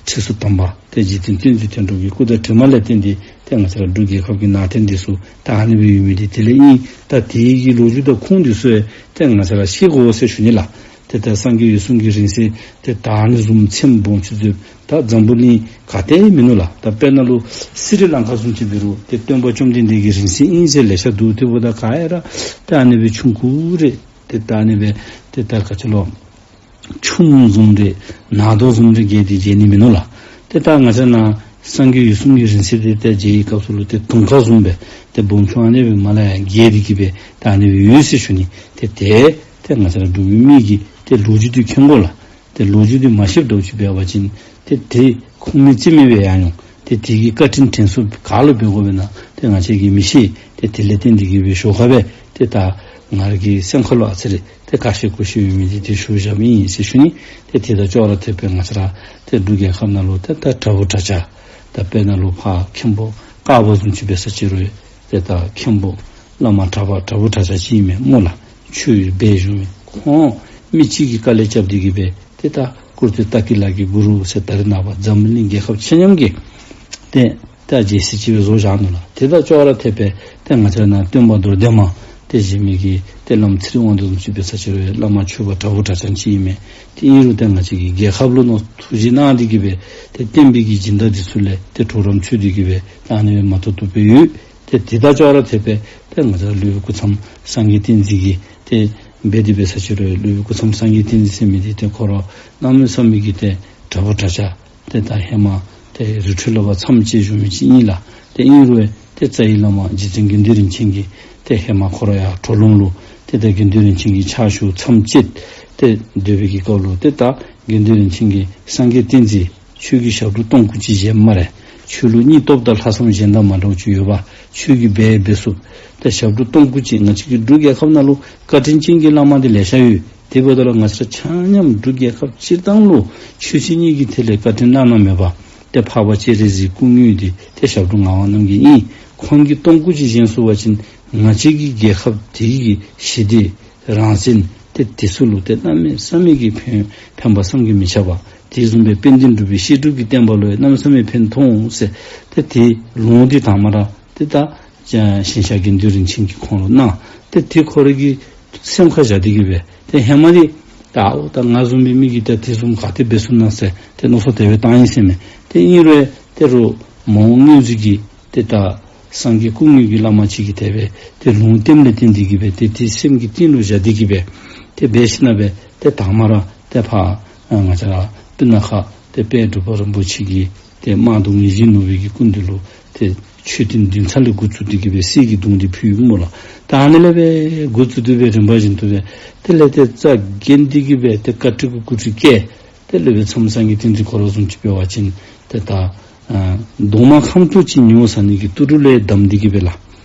ཁྲི་ཟུར་དམ་པ་ཏེ་འཇིག་རྟེན་བསྟན་འཛིན་དོན་གྲུབ་ཀྱི་སྐུ་དྲིན་དྲི་མ་ལས་བརྟེན་ཏེ་ཏེ་ང་བཅས་ར་འབྲུག་རྒྱལ་ཁབ་ཀྱི་ནང་རྟེན་འདི་ཚུ་ད་ཨ་ནི་སྦེ་ཡོད་མི་འདི་དེ་ལས་ཨིན། ད་དེ་གི་ལོ་རྒྱུས་དང་ཁུངས་འདི་ཚུ་ཡང་ཏེ་ང་བཅས་ར་ཤེས་དགོ་ཟེར་ཞུ་ནི་ལགས། ཏེ་ད་སངས་རྒྱས་འོད་སྲུང་གི་རིང་བསྲེལ་ཏེ་ད་ཨ་ནི་བཟུམ་ཚེམས་སྦོམ་ཆེ་ཚུ་ད་འཛམ་བུ་གླིང་ག་ཏེ་མིན་ནུག་ལགས། ད་དཔེར་ན་ལུ་སི་རི་ལང་ཀ་བཟུམ་ཅིག་འབད་རུང་ཏེ་སྟོན་པ་བཅོམ་ལྡན་འདས་ཀྱི་རིང་བསྲེལ་ཨིན་ཟེར་ལེ་ཤ་འདུག། དེ་འབདཝ་ད་ག་ཡ་ར་ཏེ་ཨ་ནི་སྦེ་ཆུང་ཀུ་རེ་ཏེ་ད་ཨ་ནི་སྦེ་ཏེ་ད་ག་ཅི་ལོ་ཆུམ་བཟུམ་རེ་ནག་རྡོ་བཟུམ་རེ་བརྒལ་ཏེ་མཇལ་ནི་མིན་ནུག་ལགས། ཏེ་ད་ང་བཅས་ནཱ་སངས་རྒྱས་འོད་སྲུང་གི་རིང་བསྲེལ་འདི་ཏེ་མཇལ་བའི་སྐབས་སུ་ལུ་ཏེ་དུང་དཀར་བཟུམ་སྦེ་ཏེ་སྦོམ་ཆུང་ཨ་ནི་སྦེ་མར་ལས་ཡར་བརྒལ་ཏེ་གི་སྦེ་ད་ཨ་ནི་སྦེ་ཡོད་ཟེར་ཞུ་ནི། ཏེ་དེ་ཏེ་ང་བཅས་ར་འབྲུག་པའི་མི་གིས་ཏེ་ལོ་རྒྱུས་འདི་མཁྱེན་དགོ་ལགས། ཏེ་ལོ་རྒྱུས་འདི་མ་ཤེསཔ་འདྲཝ་ཅིག་འབད་བ་ཅིན་ཏེ་དེ་ཁུངས་མེད་རྩིས་མེད་སྦེ་ཡར་འོང་། ཏེ་དེ་གི་བཀའ་དྲིན་དྲན་གསོ་ག་ལུ་འབད་དགོཔ་ཨིན་ན་ཏེ་ང་བཅས་ཀྱིས་མི་ཤེས། ཏེ་དེ་ལས་བརྟེན་ཏེ་གི་སྦེ་ཞོར་ཁར་སྦེ་ཏེ་ད་ང་ར་གི་སེམས་ཁ་ལུ་ཨ་ཙི་རེ་ཏེ་ཁ་ཤེས་གོ་ཤེས་ཡོད་མི་འདི་ཏེ་ཞུ་བཞགཔ་ཨིན་ཟེར་ཞུ་ནི། ཏེ་དེ་དང་ཅོག་ར་འཐདཔ་སྦེ་ང་བཅས་ར་ཏེ་འབྲུག་རྒྱལ་ཁབ་ནང་ལུ་ཏེ་ད་གྲྭ་བུ་གྲྭ་ཆས་ད་དཔེར་ན་ལུ་ཕར་མཁན་པོ་ཀ་བ་བཟུམ་ཅིག་འབད་ས་ཅིག་རུང་ཏེ་ད་མཁན་པོ་བླ་མ་གྲྭ་པ་གྲྭ་བུ་གྲྭ་ཆས་ཅིག་ཨིན་མས་སྨོ་ལགས། ཆོས་འབད་བཞུགས་མི་ཁོང་ མི་གཅིག་གིས་དཀའ་ལས་རྐྱབ་སྟེ་གི་སྦེ་ཏེ་ད་བཀུར་སྟི་ལྟ་སྐྱིད་ལ་གི་གུ་རུ་ཟེར་ད་རེས་ནངས་པ་འཛམ་བུ་གླིང་རྒྱལ་ཁབ་ཆ་མཉམ་གྱིས་ཏེ་ད་རྒྱལ་སྲིད་ཅིག་སྦེ་བཟོ་བཞག་ནུག་ལགས། ཏེ་ད་ཅོག་ར་འཐདཔ་སྦེ་ཏེ་ང་བཅས་ར་ནཱ་སྟོན་པ་རྡོར་གདན་མ་ཏེ་བཞེངས་མི་གི་ཏེ་བླམ་ཚེ་རིང་དབང་འདུས་བཟུམ་ཅིག་འབད་ས་ཅིག་རུང་བླ་མ་ཆོསཔ་དྲག་པོ་དྲག་ཅན་ཅིག་ཨིན་མས། ཏེ་ཨིན་རུང་ཏེ་ང་བཅས་ཀྱི་རྒྱལ་ཁབ་ལུ་མནོ་ཐུགས་རྗེ་གནང་སྟེ་གི་སྦེ་ཏེ་བསྟན་པའི་གི་སྦྱིན་བདག་འདི་ཚུ་ལས་ཏེ་གྲོགས་རམ་འཚོལ་ཏེ་གི་སྦེ་ད་ཨ་ནི་སྦེ་མ་ཐུབ་ཐུབ་སྦེ་ཡོད། ཏེ་དེ་དང་ཅོག་ར་འཐདཔ་སྦེ་ཏེ་ང་བཅས་ར་སློབ་དཔོན་སྐུ་མཚམས་སངས་རྒྱས་བསྟན་འཛིན་གྱིས་ཏེ་འབད་དེ་འབད་ས་ཅིག་རུང་སློབ་དཔོན་སྐུ་མཚམས་སངས་རྒྱས་བསྟན་འཛིན་ཟེར་མི་འདི་ཏེ་ཁོ་ར་གནམ་མེད་ས་མེད་ཀྱི་ཏེ་དྲག་པོ་དྲག་ཅན་ཏེ་ད་ཧེ་མ་ཏེ་རི་ཁྲོད་ལུ་ཕར་མཚམས་བཅད་བཞུགས་མི་ཅིག་ཨིན་ལགས། ཏེ་ཨིན་རུང་ཏེ་རྩ་བའི་བླ་མ་རྗེ་བཙུན་དགེ་འདུན་རིན་ཆེན་གྱིས་ཏེ་ཧེ་མ་ཁོ་ར་ཡར་གྲོ་ལུང་ལུ་ཏེ་ད་དགེ་འདུན་རིན་ཆེན་གྱི་ཕྱག་ཞུ་མཚམས་བཅད་དེ་སྡོད་པའི་གི་སྐབས་ལུ་ཏེ་ད་དགེ་འདུན་རིན་ཆེན་གྱིས་སངས་རྒྱས་བསྟན་འཛིན་ཁྱོད་ཀྱིས་ཞབས་བྲོ་གཏོང་སྐུ་ཅིག་བཞེངསམ་སྨ་རེ། ཁྱོད་ལུ་སྙིང་སྟོབས་དང་ལྷག་བསམ་གཞན་དང་མ་འདྲཝ་ཅིག་ཡོདཔ། ཁྱོད་ཀྱིས་འབད་འབད་ཚུགས། ཏེ་ཞབས་བྲོ་གཏོང་སྐུ་ཅིག་ང་བཅས་ཀྱི་འབྲུག་རྒྱལ་ཁབ་ནང་ལུ་བཀའ་དྲིན་ཅན་གྱི་བླ་མ་འདི་ལེ་ཤ་ཡོད། དེ་འབདཝ་ད་ལུ་ང་བཅས་ར་ཆ་མཉམ་འབྲུག་རྒྱལ་ཁབ་སྤྱིར་བཏང་ལུ་ཆོས་སྲིད་གཉིས་ཀྱི་ཐད་ལས་བཀའ་དྲིན་བླ་ན་མེད་པ་ཏེ་འཕགས་པ་སྤྱན་རས་གཟིགས་སྐུ་དངོས་འདི་ཏེ་ཞབས་དྲུང་ངག་དབང་རྣམ་རྒྱལ་ཨིན། ཁོང་གིས་གཏོང་སྐུ་ཅིག་བཞེངས་ཚུགས་པ་ཅིན་ང་བཅས་ཀྱི་རྒྱལ་ཁབ་འདི་གི་ཞི་བདེ་རང་བཙན་ཏེ་དེ་ཚུ་ལུ་ཏེ་གནམ་མེད་ས་མེད་ཀྱི་ཕན་ཕན་པ་བསམ་གྱིས་མི་ཁྱབ་པ། དེ་བཟུམ་སྦེ་དཔལ་ལྡན་འབྲུག་པའི་བཤད་སྒྲུབ་ཀྱི་བསྟན་པ་ལུ་ཡང་གནམ་མེད་ས་མེད་ཕན་ཐོགས་འོང་ཟེར་ཏེ་དེ་ལུང་འདི་དང་པ་ར་ཏེ་ད་ཞིང་གཤེགས་དགེ་འདུན་རིན་ཆེན་གྱིས་ཁོང་ལུ་གནང་། ཏེ་དེ་ཁོ་ར་གི་སེམས་ཁར་བཞག་སྟེ་གི་སྦེ་ཏེ་ཧེ་མ་འདི་ད་ཨའོ་ད་ང་བཟུམ་མའི་མི་གིས་ད་དེ་བཟུམ་ག་ཏེ་འབད་ཚུགས་ན་ཟེར་ཏེ་མནོ་བསམ་དེ་སྦེ་བཏང་ཡི་ཟེར་མས། ཏེ་ཨིན་རུང་ཏེ་རུང་མ་འོངས་སྔོན་ཚུད་ཀྱི་ཏེ་ད་སངས་རྒྱས་སྐུ་དངོས་ཀྱི་བླ་མ་ཅིག་གིས་དེ་སྦེ་ཏེ་ལུང་བསྟནམ་ལས་བརྟེན་ཏེ་གི་སྦེ་ཏེ་དེ་སེམས་ཀྱི་གཏིང་ལུ་བཞག་སྟེ་གི་སྦེ་ཏེ་འབད་ཞིནམ་ལས་སྦེ་ཏེ་དང་པ་ར་ཏེ་ཕར་ང་བཅས་ར་སྤུ་ན་ཁ་ཏེ་དཔལ་འབྲུག་པ་རིན་པོ་ཆེ་གིས་ཏེ་དམར་གདུང་ཡིད་བཞིན་ནོར་བུ་གི་སྐུ་མདུན་ལུ་ཏེ་མཆོད་རྟེན་བདུན་ཚར་ལས་འགོ་བཙུགས་ཏེ་གི་སྦེ་གསེར་གྱི་གདུང་འདི་ཕུལ་ཡི་སྨོ་ལགས། ད་ཨ་ནི་ལས་སྦེ་འགོ་བཙུགས་ཏེ་སྦེ་རིམ་པ་བཞིན་དུ་སྦེ་དེ་ལས་ཏེ་རྩ་འགེངས་ཏེ་གི་སྦེ་ཏེ་བཀའ་ཁྲིད་ཀྱི་སྐུ་ཁྲིད་བཀལ། ཏེ་སློབ་དཔོན་མཚམས་སངས་རྒྱས་བསྟན་འཛིན་ཁོ་ར་བཟུམ་ཅིག་འབད་བ་ཅིན་ཏེ་ད་ཨ་གདོང་དམར་ཁམ་ཐུག་ཅིག་ཉོ་ཟ་ནི་གི་ཏི་རུ་ལས་བསྡམས་ཏེ་གི་སྦེ་ལགས།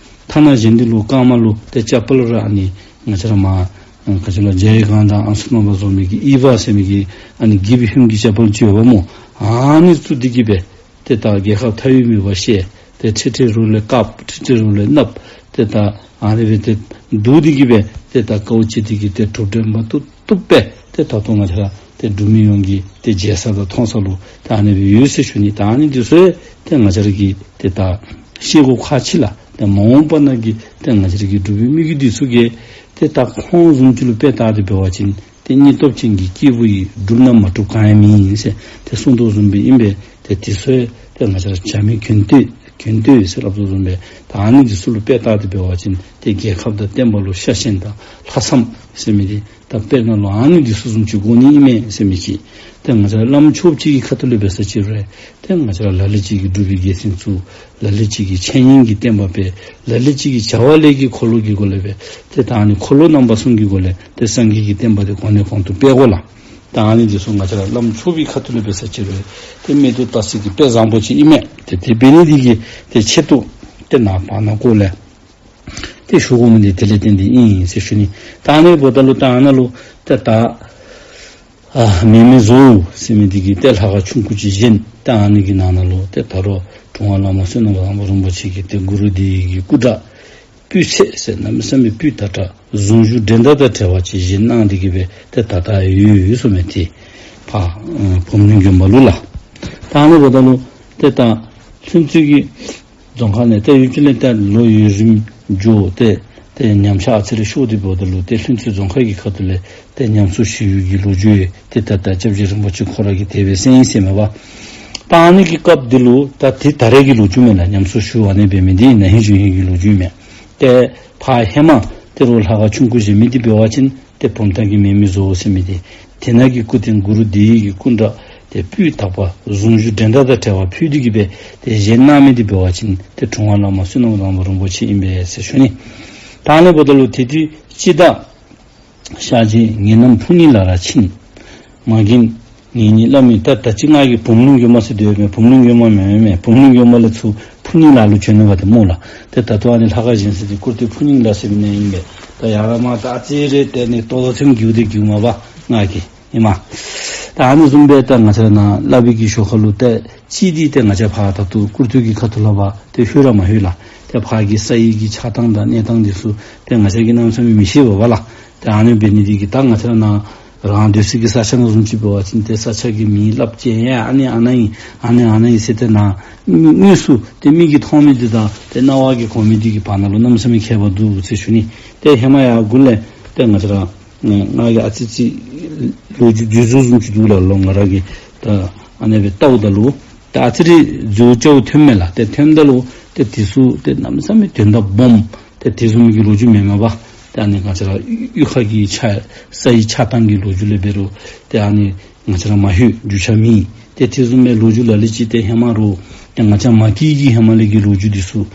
ཐ་ན་གཞན་འདི་ལུ་རྐངམ་ལུ་ཏེ་ཅ་པལ་ར་ཨ་ནི་ང་བཅས་ར་མར་ཨ་ག་ཅི་ལོ་ཇའི་གང་དང་ཨ་ནི་ཚུ་ནང་ལུ་བཟོ་མི་གི་ཨི་བ་ཟེར་མི་གི་ཨ་ནི་གི་བི་ཧུམ་གྱི་ཅ་པལ་ཅིག་ཡོདཔ་སྨོ། ཨ་ནི་བཙུགས་ཏེ་གི་སྦེ་ཏེ་ད་རྒྱལ་ཁབ་མཐའ་དབུས་མེད་པར་བཤལ། ཏེ་ཁྲི་ཁྲི་རུ་ལས་དཀརཔོ་ཁྲི་ཁྲི་རུ་ལས་གནགཔོ་ཏེ་ད་ཨ་ནི་སྦེ་ཏེ་བསྡུ་སྟེ་གི་སྦེ་ཏེ་ད་དཀའཝ་སྤྱད་དེ་གི་ཏེ་གྲུབ་འབྲས་མ་ཐོབ་བཏུབ་སྦེ་ཏེ་ད་ལྟོ་ང་བཅས་ར་ཏེ་འབྲུག་མི་ཡོངས་ཀྱིས་ཏེ་མཇལ་ས་དང་མཐོང་ས་ལུ་ཏེ་ཨ་ནི་སྦེ་ཡོད་ཟེར་ཞུ་ནི། ད་ཨ་ནི་འདི་ཚུ་ཏེ་ང་བཅས་ར་གིས་ཏེ་ད་ཤེས་དགོཔ་ཁག་ཆེ་ལགས། ཏེ་མ་འོངས་པ་ནང་གི་ཏེ་ང་བཅས་ར་གི་འབྲུག་པའི་མི་རྒྱུད་འདི་ཚུ་གིས་ཏེ་ད་ཁོང་བཟུམ་ཅིག་ལུ་དཔེ་བལྟ་སྟེ་འབད་བ་ཅིན་ཏེ་སྙིང་སྟོབས་ཅན་གྱི་སྐྱེས་བུ་ཡིས། བསྒྲུབས་ན་མ་གྲུབ་གང་ཡང་མེད་ཟེར་ཏེ་གསུངས་དོ་བཟུམ་སྦེ་ཨིན་པས། ཏེ་དེ་ཚུ་ཏེ་ང་བཅས་ར་བྱ་མི་གྱོན་ཏོ་གྱོན་ཏོ་ཟེར་སླབ་དོ་བཟུམ་སྦེ་ད་ཨ་ནི་འདི་ཚུ་ལུ་དཔེ་བལྟ་སྟེ་འབད་བ་ཅིན་ཏེ་རྒྱལ་ཁབ་དང་བསྟན་པ་ལུ་ཤ་ཞེན་དང་ལྷག་བསམ་ཟེར་མི་འདི་ད་དཔེར་ན་ལུ་ཨ་ནི་འདི་ཚུ་བཟུམ་ཅིག་དགོ་ནི་ཨིན་མས་ཟེར་མི་ཅིག། ཏེ་ང་བཅས་ར་བླམ་ཆོསཔ་ཅིག་གི་ཁ་ཐུག་ལས་འབད་ས་ཅིག་རུང་ཏེ་ང་བཅས་ར་ལ་ལུ་ཅིག་གིས་འབྲུག་པའི་རྒྱལ་མཚན་བཙུགས། ལ་ལུ་ཅིག་གིས་འཆད་ཉན་གྱི་བསྟན་པ་སྤེལ། ལ་ལུ་ཅིག་གིས་བྱ་བ་ལས་ཀྱི་འཁོར་ལོ་གི་སྒོ་ལས་སྦེ་ཏེ་ད་ཨ་ནི་འཁོར་ལོ་རྣམ་པ་གསུམ་གྱི་སྒོ་ལས་ཏེ་སངས་རྒྱས་ཀྱི་བསྟན་པ་འདི་གོང་ནས་གོང་དུ་སྤེལ་དགོ་ལགས། ད་ཨ་ནི་འདི་ཚུ་ང་བཅས་ར་བླམ་ཆོསཔ་གི་ཁ་ཐུག་ལས་འབད་ས་ཅིག་རུང་ཏེ་མིག་ཏོ་ལྟ་ས་གི་དཔེ་བཟང་པོ་ཅིག་ཨིན་མས། ཏེ་དེ་འབད་ནི་འདི་གིས་ཏེ་ཆེད་དུ་ཏེ་ནཱ་བར་ན་སྐོར་ལས་ཏེ་ཞུ་དགོ་མི་འདི་དེ་ལས་བརྟེན་ཏེ་ཨིན་ཟེར་ཞུ་ནི། ད་ཨ་ནི་འབདཝ་ད་ལུ་ད་ཨ་ནཱ་ལུ་ཏེ་ད་ཨ་མེ་མེ་བཟོ་ཟེར་མི་འདི་གིས་ཏེ་ལྷ་ཁང་ཆུང་ཀུ་ཅིག་བཞེངས། ཏེ་ཨ་ནི་གི་ནང་ན་ལུ་ཏེ་ད་རུང་དྲུང་པ་བླ་མ་བསོད་ནམས་བཟང་པོ་རིན་པོ་ཆེ་གི་ཏེ་གུ་རུ་འདི་གི་སྐུ་འདྲ་སྤུས་ཚད་ཟེར་གནམ་མེད་ས་མེད་སྤུས་དག་དྲགས་གཟུངས་གཞུག་འགྲན་ཟླ་དང་བྲལ་བ་ཅིག་བཞེངས་གནང་སྟེ་གི་སྦེ་ཏེ་ད་ད་ཡོད་ཡོད་ཟེར་མས། ཏེ་ཕར་ཨ་བུམ་གླིང་དགོན་པ་ལུ་ལགས། ད་ཨ་ནི་འབདཝ་ད་ལུ་ཏེ་ད་ལྷུན་རྩེ་གི་རྫོང་ཁག་ནང་ཏེ་ཡུན་ཅིག་ལས་ཏེ་ལོ་ཡུན་རིངམོ་འགྱོ་སྟེ་ཏེ་ཉམས་ཆག་ཨ་ཙི་རེ་ཤོར་ཏེ་འབདཝ་ད་ལུ་ཏེ་ལྷུན་རྩེ་རྫོང་ཁག་གི་ཁ་ཐུག་ལས་ཏེ་ཉམས་གསོ་ཞུ་ཡུལ་གྱི་ལོ་རྒྱུས་ཏེ་ད་ད་སྐྱབས་རྗེ་རིན་པོ་ཆེ་ཁོ་ར་གིས་དེ་སྦེ་གསན་ཡི་ཟེར་མས་པ། ད་ཨ་ནི་གི་སྐབས་འདི་ལུ་ད་ཏེ་ད་རེས་ཀྱི་ལོ་རྒྱུས་མེན་ལགས། ཉམས་གསོ་ཞུ་བ་ནི་འབད་མི་འདི་ན་ཧིང་གཞེས་ཧིང་གི་ལོ་རྒྱུས་མས། ཏེ་ཕར་ཧེ་མ་ཏེ་རུང་ལྷ་ཁང་ཆུང་ཀུ་བཞེངས་མི་འདི་འབད་བ་ཅིན་ཏེ་བུམ་ཐང་གི་མེ་མེ་བཟོ་ཟེར་མི་འདི་དེ་ནང་གི་སྐུ་རྟེན་གུ་རུ་འདི་གི་སྐུ་འདྲ་ཏེ་སྤུས་དག་པ་གཟུངས་གཞུག་འགྲན་ཟླ་དང་བྲལ་བ་ཕུལ་ཏེ་གི་སྦེ་ཏེ་བཞེངས་གནང་མི་འདི་འབད་བ་ཅིན་ཏེ་དྲུང་པ་བླ་མ་བསོད་ནམས་བཟང་པོ་རིན་པོ་ཆེ་ཨིན་པས་ཟེར་ཞུ་ནི། ད་ཨ་ནི་འབདཝ་ད་ལུ་ཏེ་དུས་ཅི་ད་ཤར་རྗེ་ངེད་རྣམས་ཕུ་ནི་ལ་ར་ཕྱིན། མ་རྒན་ངེད་གཉིས་བླ་མའི་ད་ད་ཅི་ང་གིས་བུམ་གླིང་དགོན་པ་ཟེར་སྡོད་མས། བུམ་གླིང་དགོན་པ་མེན་མས། བུམ་གླིང་དགོན་པ་ལས་ཚུར་ཕུ་ནི་ལ་ལུ་བྱོན་ནུག་པ་ཏེ་སྨོ་ལགས། ཏེ་ད་ལྟོ་ཨ་ནི་ལྷ་ཁང་བཞེངས་ས་འདི་སྐུར་སྟོད་ཕུ་ནི་ལ་ཟེར་མི་ནང་ཨིན་པས། ད་ཡར་མར་ད་ཨ་ཙི་རེ་ཏེ་ནི་ཏོག་ཏོ་ཚུན་གྱུར་ཏེ་གྱུར་མས་པ་ང་གིས་ཨིན་མས། ད་ཨ་ནི་བཟུམ་སྦེ་ད་ང་བཅས་ར་ནཱ་བླ་བི་གི་ཞོར་ཁ་ལུ་ཏེ་གཅིག་འདི་ཏེ་ང་བཅས་ཕར་ད་ལྟོ་སྐུར་སྟོད་ཀྱི་ཁ་ཐུག་ལས་ཕར་ཏེ་ལྷོད་ར་མ་ལྷོད་ལགས། ཏེ་ཕར་གྱི་ས་ཡི་གི་ཆགས་སྟངས་དང་གནས་སྟངས་འདི་ཚུ་ཏེ་ང་བཅས་ཀྱིས་གནམ་མེད་ས་མེད་མི་ཤེས་པས་པ་ལགས། ཏེ་ཨ་ནི་འབད་ནི་འདི་གིས་ད་ང་བཅས་ར་ནཱ་ རང་སྡོད་སའི་གི་ས་ཆ་ནང་བཟུམ་ཅིག་འབད་བ་ཅིན་ཏེ་ས་ཆ་གི་མིང་སླབ་ཅི་ཡ་ཨ་ནི་ཨ་ནཱ་ཨིན་ཨ་ནི་ཨ་ནཱ་ཨིན་ཟེར་ཏེ་ནཱ་དངོས་སུ་ཏེ་མིག་གིས་མཐོང་མི་འདི་དང་ཏེ་རྣ་བ་གིས་གོ་མི་འདི་གི་བར་ན་ལུ་གནམ་མེད་ས་མེད་ཁྱད་པར་འདུག་ཟེར་ཞུ་ནི། ཏེ་ཧེ་མ་ཡང་གུ་ལས་ཏེ་ང་བཅས་ར་ང་གིས་ཨ་ཙི་ཙི་ལོ་རྒྱུས་འདི་ཚུ་བཟུམ་ཅིག་འདུག་ལགས། ལོ་ང་ར་གིས་ད་ཨ་ནི་སྦེ་བལྟཝ་ད་ལུ་ད་ཨ་ཙི་རེ་འཛོལ་འཛོལཝ་ཐོནམ་མས་ལགས། ཏེ་ཐོནམ་ད་ལུ་ཏེ་འདི་ཚུ་ཏེ་གནམ་མེད་ས་མེད་དོན་དག་སྦོམ་ཏེ་དེ་བཟུམ་གྱི་ལོ་རྒྱུས་མེན་མས་པ། ཏེ་ཨ་ནི་ང་བཅས་ར་གཡུས་ཁ་གི་ཆ་ས་ཡི་ཆགས་སྟངས་ཀྱི་ལོ་རྒྱུས་ལས་འབད་རུང་ཏེ་ཨ་ནི་ང་བཅས་ར་མ་ལྷོད་རྒྱུས་ཆ་མེད། ཏེ་དེ་བཟུམ་མའི་ལོ་རྒྱུས་ལ་ལུ་ཅིག་ཏེ་ཧེ་མ་རུང་ཏེ་ང་བཅས་མ་སྐྱེས་ཀྱི་ཧེ་མ་ལས་ཀྱི་ལོ་རྒྱུས་འདི་ཚུ་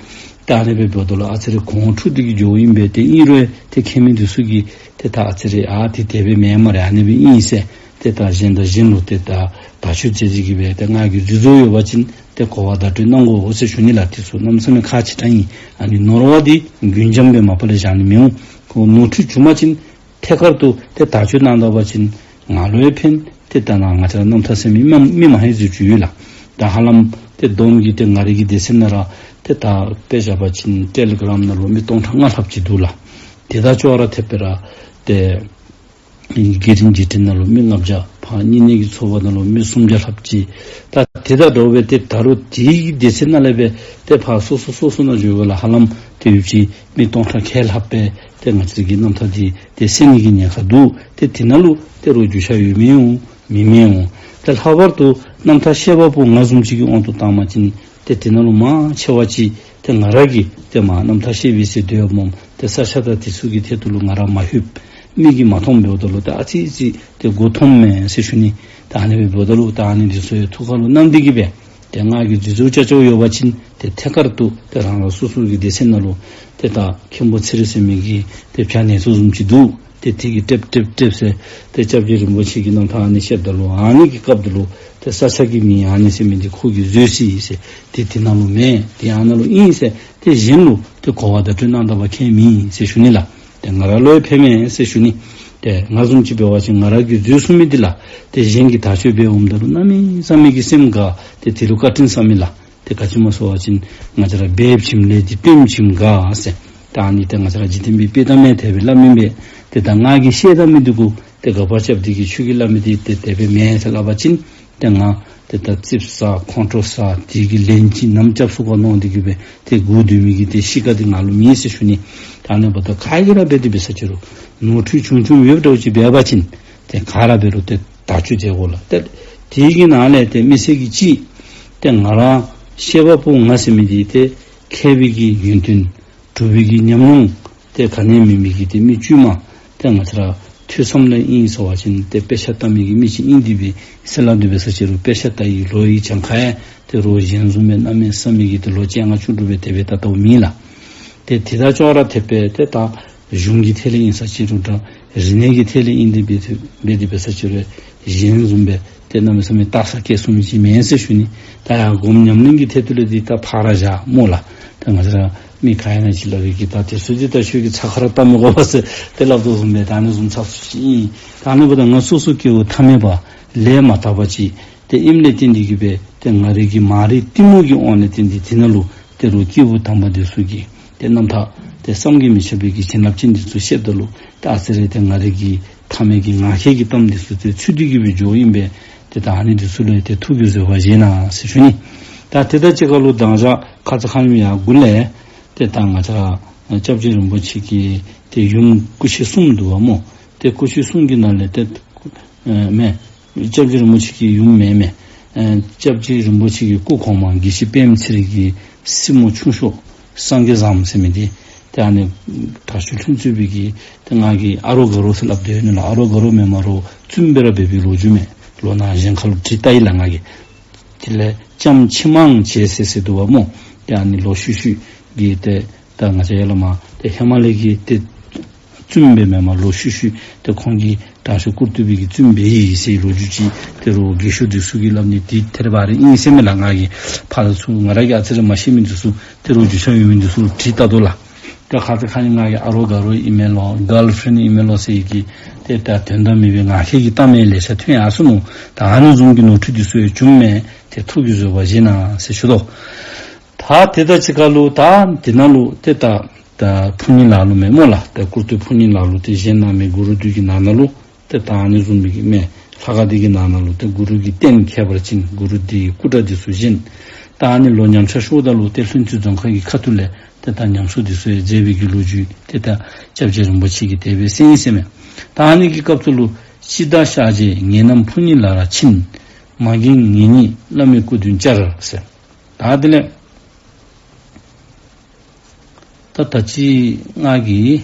ཏེ་ཨ་ནི་སྦེ་འབདཝ་ད་ལུ་ཨ་ཙི་རེ་གོང་འཕྲོས་ཏེ་གི་འགྱོཝ་ཨིན་པས། ཏེ་ཨིན་རུང་ཏེ་མཁྱེན་མི་འདི་ཚུ་གིས་ཏེ་ད་ཨ་ཙི་རེ་ཨ་ཏེ་དེ་སྦེ་མེན་སྨ་རེ་ཨ་ནི་སྦེ་ཨིན་ཟེར་ཏེ་ད་གཞན་དང་གཞན་ལུ་ཏེ་ད་བརྡ་ཆད་མཛད་དེ་གི་སྦེ་ཏེ་ང་གིས་འཛོལ་འཛོལཝ་ཡོད་པ་ཅིན་ཏེ་གོ་བ་བརྡ་སྤྲོད་གནང་དགོ་ཟེར་ཞུ་ནི་ལགས། འདི་ཚུ་གནམ་མེད་ས་མེད་ཁག་ཆེ་དྲགས་ཨིན། ཨ་ནི་ནོར་བ་འདི་རྒྱུན་འབྱམས་སྦེ་མ་པ་ལས་བཞག་ནི་མི་འོང་། ཁོ་ནོར་འཁྲུལ་བྱུང་པ་ཅིན་ཐད་ཀར་དུ་ཏེ་བརྡ་ཆད་གནང་ད་པ་ཅིན་ང་ལུ་ཡང་ཕན། ཏེ་ད་ནཱ་ང་བཅས་ར་རྣམ་ཐར་ཟེར་མི་མ་མི་མ་ཧེ་ཟེར་ཅིག་ཡོད་ལགས། ད་ཧ་ལམ་ཏེ་བསྡོམས་ཀྱིས་ཏེ་ང་རའི་གི་སྡེ་ཚན་ནང་ར་ཏེ་ད་དཔེ་བཞག་པ་ཅིན་ཊེ་ལི་གྲམ་ནང་ལུ་མི་སྟོང་ཕྲག་ལྔ་ལྷགཔ་ཅིག་འདུག་ལགས། ཏེ་ད་ཅོག་ར་འཐདཔ་སྦེ་ར་ཏེ་དགེ་རྒན་བརྒྱུད་འཕྲིན་ནང་ལུ་མི་ལྔ་བརྒྱ། ཕར་བསྙེན་གནས་ཀྱི་ཚོགས་པ་ནང་ལུ་མི་སུམ་བརྒྱ་ལྷགཔ་ཅིག། ད་དེ་དང་འདྲཝ་སྦེ་ཏེ་ད་རུང་དེ་གི་སྡེ་ཚན་ནང་ལས་སྦེ་ཏེ་ཕར་སོ་སོ་སོ་སོ་ནང་འགྱོཝ་ལགས། ཧ་ལམ་ཏེ་ཡོད་ཅི་མི་སྟོང་ཕྲག་ཁལ་ལྷགཔ་སྦེ་ཏེ་ང་བཅས་ཀྱི་རྣམ་ཐར་འདི་ཏེ་གསན་ནི་གི་ཉེན་ཁ་འདུག། ཏེ་དེ་ནང་ལུ་ཏེ་རོགས་རྒྱུས་ཆ་ཡོད་མི་འོང་མེད་མི་འོང་། ཏེ་ལྷག་པར་དུ་རྣམ་ཐར་བཤད་པ་པོ་ང་བཟུམ་ཅིག་གི་དབང་དུ་བཏང་པ་ཅིན་ཏེ་དེ་ནང་ལུ་མང་ཆེ་བ་ཅིག་ཏེ་ང་ར་གིས་ཏེ་མ་རྣམ་ཐར་བཤད་པའི་ཟེར་སྡོདཔ་མས། ཏེ་ས་ཆ་དང་དེ་ཚུ་གི་ཐད་དུ་ལུ་ང་ར་མ་ལྷོདཔ་མིག་གིས་མ་མཐོངམ་འབདཝ་ད་ལུ་ཏེ་ཨ་ཙི་ཙི་ཏེ་མགུ་འཐོམ་མས་ཟེར་ཞུ་ནི། ད་ཨ་ནི་སྦེ་འབདཝ་ད་ལུ་ད་ཨ་ནི་འདི་ཚུ་ཡང་ཐུགས་ཁར་ལུ་བསྣམས་ཏེ་གི་སྦེ་ཏེ་ང་གིས་འཛོལ་འཛོལཝ་ཅ་ཅོག་ཡོད་པ་ཅིན་ཏེ་ཐད་ཀར་དུ་ཏེ་རང་རང་སོ་སོ་གི་སྡེ་ཚན་ནང་ལུ་ཏེ་ད་མཁན་པོ་ཚེ་རིང་ཟེར་མི་གི་ཏེ་བྱ་ནེ་ཙོ་བཟུམ་ཅིག་འདུག། ཏེ་དེ་གིས་ཏེ་ཏེ་ཏེ་ཟེར་ཏེ་སྐྱབས་རྗེ་རིན་པོ་ཆེ་གི་རྣམ་ཐར་ཨ་ནི་བཤདཔ་ད་ལུ་ཨ་ནི་གི་སྐབས་ད་ལུ་ཏེ་ས་ཆ་གི་མིང་ཨ་ནི་ཟེར་མི་འདི་ཁོ་གིས་འཛོལ་སོ་ཡི་ཟེར། ཏེ་དེ་ནང་ལུ་མེན། ཏེ་ཨ་ནཱ་ལུ་ཨིན་ཟེར་ཏེ་གཞན་ལུ་ཏེ་གོ་བ་བརྡ་སྤྲོད་གནང་ད་པ་མཁྱེན་མི་ཟེར་ཞུ་ནི་ལགས། ཏེ་ང་ར་ལུ་ཡང་ཕན་མས་ཟེར་ཞུ་ནི། ཏེ་ང་བཟུམ་ཅིག་འབད་བ་ཅིན་ང་ར་གིས་འཛོལ་སོང་མི་འདི་ལགས་ཏེ་གཞན་གྱིས་བརྡ་སྤྲོད་འབད་འོངམ་ད་ལུ་གནམ་མེད་ས་མེད་ཀྱི་སེམས་དགའ། ཏེ་དེ་ལུ་བཀའ་དྲིན་བསམ་མི་ལགས། ཏེ་ག་ཅི་སྨོ་ཟེར་བ་ཅིན་ང་བཅས་ར་འབད་བ་ཅིན་ལས་འདི་སྟོན་བ་ཅིན་དགའ་ཟེར། ད་ཨ་ནི་ཏེ་ང་བཅས་ར་འཇིག་རྟེན་པའི་དཔྱེ་གཏམ་ཡང་དེ་སྦེ་སླབ་མི་འབད། ཏེ་ད་ང་གིས་བཤད་ད་མི་འདི་གུ་ཏེ་དགག་པ་རྐྱབ་སྟེ་གི་ཁྱོད་ཀྱིས་སླབ་མི་འདི་ཏེ་དེ་སྦེ་མེན་ཟེར་སླབ་པ་ཅིན་ཏེ་ང་ཏེ་ད་ཙིགཔ་ཟ་ཁོང་ཁྲོ་ཟ་དེ་གི་ལན་ཅིག་ནམ་རྐྱབ་ཚུགས་ག་མནོ་སྟེ་གི་སྦེ་ཏེ་སྒུག་སྡོད་མི་གི་ཏེ་གཤིས་ཀ་འདི་ང་ལུ་མེད་ཟེར་ཞུ་ནི། ད་ཨ་ནི་འབདཝ་ད་ག་གིས་ར་འབད་དེ་འབད་ས་ཅི་རུང་ནོར་འཁྲུལ་ཆུང་ཆུང་ཡོདཔ་འདྲཝ་ཅིག་འབད་བ་ཅིན་ཏེ་ག་ར་འབད་རུང་ཏེ་བརྡ་སྤྲོད་མཛད་དགོ་ལགས། ཏེ་དེ་གི་ནང་ལས་ཏེ་དམིགས་བསལ་གྱིས་ཅིག་ཏེ་ང་ར་བཤད་པ་པོ་ང་ཟེར་མི་འདི་ཏེ་མཁས་པའི་གི་ཡོན་ཏན་གྲུབ་པའི་གི་ཉམས་མྱོང་ཏེ་ག་ནི་མེད་མི་གི་ཏེ་མི་དཀྱུས་མ་ཏེ་ང་བཅས་ར་ཐོས་བསམ་ལས་ཨིན་ཟེར་བ་ཅིན་ཏེ་དཔེ་ཆ་ལྟ་མི་གི་མི་ཅིག་ཨིན་ཏེ་སྦེ་ཟེར་སླབ་སྟེ་འབད་ས་ཅི་རུང་དཔེ་ཆ་ལྟ་བའི་ལོ་ཡི་གྱངས་ཁ་ཡང་ཏེ་རོགས་གཞན་བཟུམ་སྦེ་གནམ་མེད་ས་མེད་ཀྱི་ཏེ་ལོ་བཅོ་ལྔ་བཅུ་དྲུག་སྦེ་དེ་སྦེ་ལྟ་ལྟཝ་མེན་ལགས། ཏེ་དེ་དང་ཅོག་ར་འཐདཔ་སྦེ་ཏེ་ད་གཞུང་གི་ཐད་ལས་ཨིན་ས་ཅི་རུང་འདྲ་རིག་གནས་ཀྱི་ཐད་ལས་ཨིན་ཏེ་འབད་དེ་འབད་དེ་འབད་ས་ཅི་རུང་གཞན་བཟུམ་སྦེ་ཏེ་གནམ་མེད་ས་མེད་ལྟ་ས་སྐྱེལ་ཚུགས་མི་ཅིག་མེན་ཟེར་ཞུ་ནི། ད་ཡང་སྒོམ་ཉམས་ལེན་གྱི་ཐད་དུ་ལས་འདི་ད་ཕར་བཞག་སྨོ་ལགས། ད་ང་བཅས་ར་མི་ག་ཡང་ན་ཅིག་སླབ་པའི་གི་ད་དེ་ཚུ་འདི་ད་ཁྱོད་ཀྱིས་ཚ་ཁ་ར་བལྟ་མི་དགོ་པས་ཟེར་ཏེ་སླབ་དོ་བཟུམ་སྦེ་ད་ཨ་ནི་བཟུམ་ཚ་སུ་ཅིག་ཨིན། ད་ཨ་ནི་འབདཝ་ད་ང་སོ་སོ་སྐྱེ་བོ་ཐ་མལ་པ་ལས་མ་དག་པ་ཅིག་ཏེ་ཨིནམ་ལས་བརྟེན་ཏེ་གི་སྦེ་ཏེ་ང་རའི་གི་མ་རིག་གཏི་མུག་གི་དབང་ལས་བརྟེན་ཏེ་དེ་ནང་ལུ་ཏེ་རོགས་སྐྱེས་བུ་དམ་པ་འདི་ཚུ་གི་ཏེ་རྣམ་ཐར་ཏེ་བསམ་གྱིས་མི་ཁྱབ་པའི་གི་བྱིན་རླབས་ཅན་འདི་ཚུ་བཤདཔ་ད་ལུ་ཏེ་ཨ་ཙི་རེ་ཏེ་ང་རའི་གི་ཐ་མལ་གྱི་ངག་འཁྱལ་གྱི་གཏམ་འདི་ཚུ་ཏེ་ཚུད་དེ་གི་སྦེ་འགྱོཝ་ཨིན་པས། ཏེ་ད་ཨ་ནི་འདི་ཚུ་ལུ་ཏེ་ཐུགས་ཀྱིས་བཟོད་པ་བཞེས་གནང་ཟེར་ཞུ་ནི། ད་དེ་དང་གཅིག་ཁར་ལུ་མདང་ཞག་ཁ་ཙ་ཁ་ཉིནམ་ཡར་མགུ་ལས་ཏེ་ད་ང་བཅས་ར་སྐྱབས་རྗེ་རིན་པོ་ཆེ་གི་ཏེ་ཡུམ་སྐུ་མཆེད་གསུམ་འདུག་པ་སྨོ། ཏེ་སྐུ་མཆེད་གསུམ་གྱི་ནང་ལས་ཏེ་ཨེ་མེན། སྐྱབས་རྗེ་རིན་པོ་ཆེ་གི་ཡུམ་མེན་མེན། ཨེ་སྐྱབས་རྗེ་རིན་པོ་ཆེ་གི་སྐུ་གོང་མ་དགེ་བཤེས་པདྨ་ཚེ་རིང་གི་སྲིང་མོ་ཆུང་ཤོས་སངས་རྒྱས་བཟང་ཟེར་མི་འདི་ཏེ་ཨ་ནི་དྲག་ཤོས་ལྷུན་རྩེ་པའི་གི་ཏེ་ང་གིས་ཨ་རོགས་དགའ་རོགས་ཟེར་སླབ་སྟེ་ཡོད་ནི་ལགས། ཨ་རོགས་དགའ་རོགས་མེན་མ་རོགས་བཙུནམོ་སྦེ་ར་འབད་བའི་ལོ་རྒྱུས་མས། ལོ་ན་གཞན་ཁ་ལུ་དྲི་བལྟ་ཡི་ལགས་ང་གིས། དེ་ལས་ལྕམ་ཕྱི་མང་བྱེད་ཟེར་ཟེར་འདུག་པ་སྨོ། ཏེ་ཨ་ནི་ལོ་ཤུལ་ཤུལ་གྱི་ཏེ་ད་ང་བཅས་ཡར་ལས་མར་ཏེ་ཧེ་མ་ལས་ཀྱི་ཏེ་བཙུནམོ་སྦེ་མེན་མ་ལོ་ཤུལ་ཤུལ་ཏེ་ཁོང་གིས་དྲག་ཤོས་སྐུར་བཏུབ་པའི་གི་བཙུནམོ་སྦེ་ཡི་ཟེར་ལོ་རྒྱུས་ཅིག་ཏེ་རོགས་རྒས་ཤོས་འདི་ཚུ་གིས་སླབ་ནི་འདི་ཐད་རི་བ་རི་ཨིན་ཟེར་མས་ལགས། ང་གིས་ཕར་ཚུར་ང་ར་གིས་ཨ་ཙི་རེ་མ་ཤེས་མི་འདི་ཚུ་ཏེ་རོགས་རྒྱུས་ཆ་ཡོད་མི་འདི་ཚུ་ལུ་དྲི་བལྟ་དོ་ལགས། ཏེ་ཁ་ཙ་ཁ་ཉིནམ་ང་གིས་ཨ་རོགས་དགའ་རོགས་ཨིན་མས་ལོ་གཱལ་ཕི་རེནཌ་ཨིན་མས་ལོ་ཟེར་གྱི་ཏེ་ད་དོན་དག་མེད་པའི་ངག་འཁྱལ་གྱི་གཏམ་ཡང་ལེ་ཤ་ཐོན་ཡར་སོ་ནུག། ད་ཨ་ནི་བཟུམ་གྱི་ནོར་འཁྲུལ་འདི་ཚུ་ཡང་བྱུངམ་མས། ཏེ་ཐུགས་ཀྱིས་བཟོད་པ་བཞེས་གནང་ཟེར་ཞུ་དོ། ད་དེ་དང་གཅིག་ཁར་ལུ་ད་དེ་ནང་ལུ་ཏེ་ད་ད་ཕུ་ནི་ལ་ལུ་མེན་སྨོ་ལགས། ད་སྐུར་སྟོད་ཕུ་ནི་ལ་ལུ་ཏེ་བཞེངས་གནང་མི་གུ་རུ་འདུས་ཀྱི་ནང་ན་ལུ་ ཏེ་ད་ཨ་ནི་བཟུམ་མའི་གི་མེན་ལྷ་ཁང་འདི་གི་ནང་ན་ལུ་ཏེ་གུ་རུ་གི་རྟེན་ཁྱད་པར་ཅན་གུ་རུ་འདི་གི་སྐུ་འདྲ་འདི་ཚུ་བཞེངས། ད་ཨ་ནི་ལོ་ཉམས་ཆག་ཤོརཝ་ད་ལུ་ཏེ་ལྷུན་རྩེ་རྫོང་ཁག་གི་ཁ་ཐུག་ལས་ཏེ་ད་ཉམས་གསོ་འདི་ཚུ་ཡང་མཛད་པའི་གི་ལོ་རྒྱུས་ཏེ་ད་སྐྱབས་རྗེ་རིན་པོ་ཆེ་གིས་དེ་སྦེ་གསུངས་ཡི་ཟེར་མས། ད་ཨ་ནི་གི་སྐབས་སུ་ལུ་ཅི་བདག་ཤཱཀྱའི་ངེས་རྣམས་ཕུང་ཉིད་ལ་ར་ཕྱིན། མ་རྒན་ངེད་གཉིས་བླ་མའི་སྐུ་མདུན་བཅར་ཟེར། ད་དེ་ལས་ད་ད་ཅི་ང་གིས་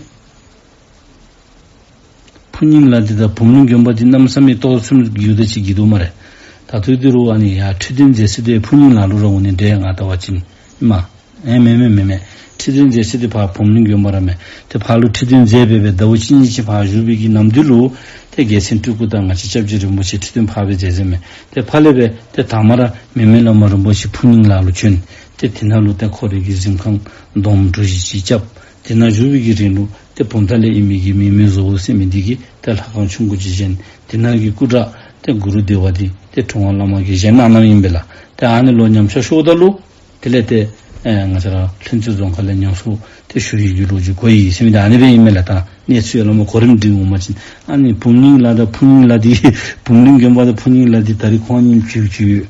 ཕུང་ཉིད་ལ་འདི་དང་བུམ་གླིང་དགོན་པ་འདི་གནམ་མེད་ས་མེད་ཏོག་ཙམ་འགྱུར་ད་ཅིག་གི་འདུག་སྨ་རེ། ད་ལྟོ་འདི་རུང་ཨ་ནི་ཡར་ཁྲི་སྟོན་མཛད་ས་འདི་ཕུང་ཉིད་ལ་ལུ་ར་འོང་ནི་འདྲས་ང་བལྟ་བ་ཅིན་ཨིན་མས། ཨེ་མེན་མེན་མེན་མེན། ཁྲི་སྟོན་མཛད་ས་འདི་ཕར་བུམ་གླིང་དགོན་པ་ར་མས། ཏེ་ཕར་ལུ་ཁྲི་སྟོན་མཛད་སྦེ་སྦེ་ཟླཝ་གཅིག་གཉིས་ཅིག་ཕར་བཞུགས་པའི་གི་ནམ་དུས་ལུ་ཏེ་རྒྱལ་མཚན་སྤྲུལ་སྐུ་དང་ང་བཅས་སྐྱབས་རྗེ་རིན་པོ་ཆེ་ཁྲི་སྟོན་ཕར་སྦེ་མཛད་ཟེར་མས། ཏེ་ཕར་ལས་སྦེ་ཏེ་དང་པ་ར་མེ་མེ་བླ་མ་རིན་པོ་ཆེ་ཕུང་གླིང་ལ་ལུ་བྱོན། ཏེ་དེ་ནང་ལུ་ཏེ་ཁོ་རའི་གི་གཟིམ་ཁང་སྡོམ་གྲུ་བཞི་ཅིག་རྐྱབ། དེ་ནང་བཞུགས་པའི་གི་རིང་ལུ་ཏེ་བུམ་ཐང་ལས་ཨིན་མི་གི་མེ་མེ་བཟོ་བོ་ཟེར་མི་འདི་གིས་ཏེ་ལྷ་ཁང་ཆུང་ཀུ་ཅིག་བཞེངས། དེ་ནང་གི་སྐུ་འདྲ་ཏེ་གུ་རུ་བདེ་བ་འདི་ཏེ་དྲུང་པ་བླ་མ་གིས་བཞེངས་གནང་གནངམ་ཨིན་པས་ལགས། ཏེ་ཨ་ནི་ལོ་ཉམས་ཆག་ཤོརཝ་ད་ལུ་དེ་ལས་ཏེ་ཨེ་ང་བཅས་ར་ལྷུན་རྩེ་རྫོང་ཁག་ལས་ཉམས་གསོ་ཏེ་ཞུ་ཡི་གི་ལོ་རྒྱུས་གོ་ཡི་ཟེར་མི་འདི་ཨ་ནི་སྦེ་ཨིན་མས་ལགས། ད་གནས་ཚུལ་ཡར་ལས་མར་གོ་རིམ་སྒྲིག་འོང་པ་ཅིན་ཨ་ནི་བུམ་གླིང་ལ་དང་ཕུང་གླིང་ལ་འདི་བུམ་གླིང་དགོན་པ་དང་ཕུང་གླིང་ལ་འདི་ད་རིས་ཁོང་གཉིས་བྱིའུ་བྱིའུ་ཡོད།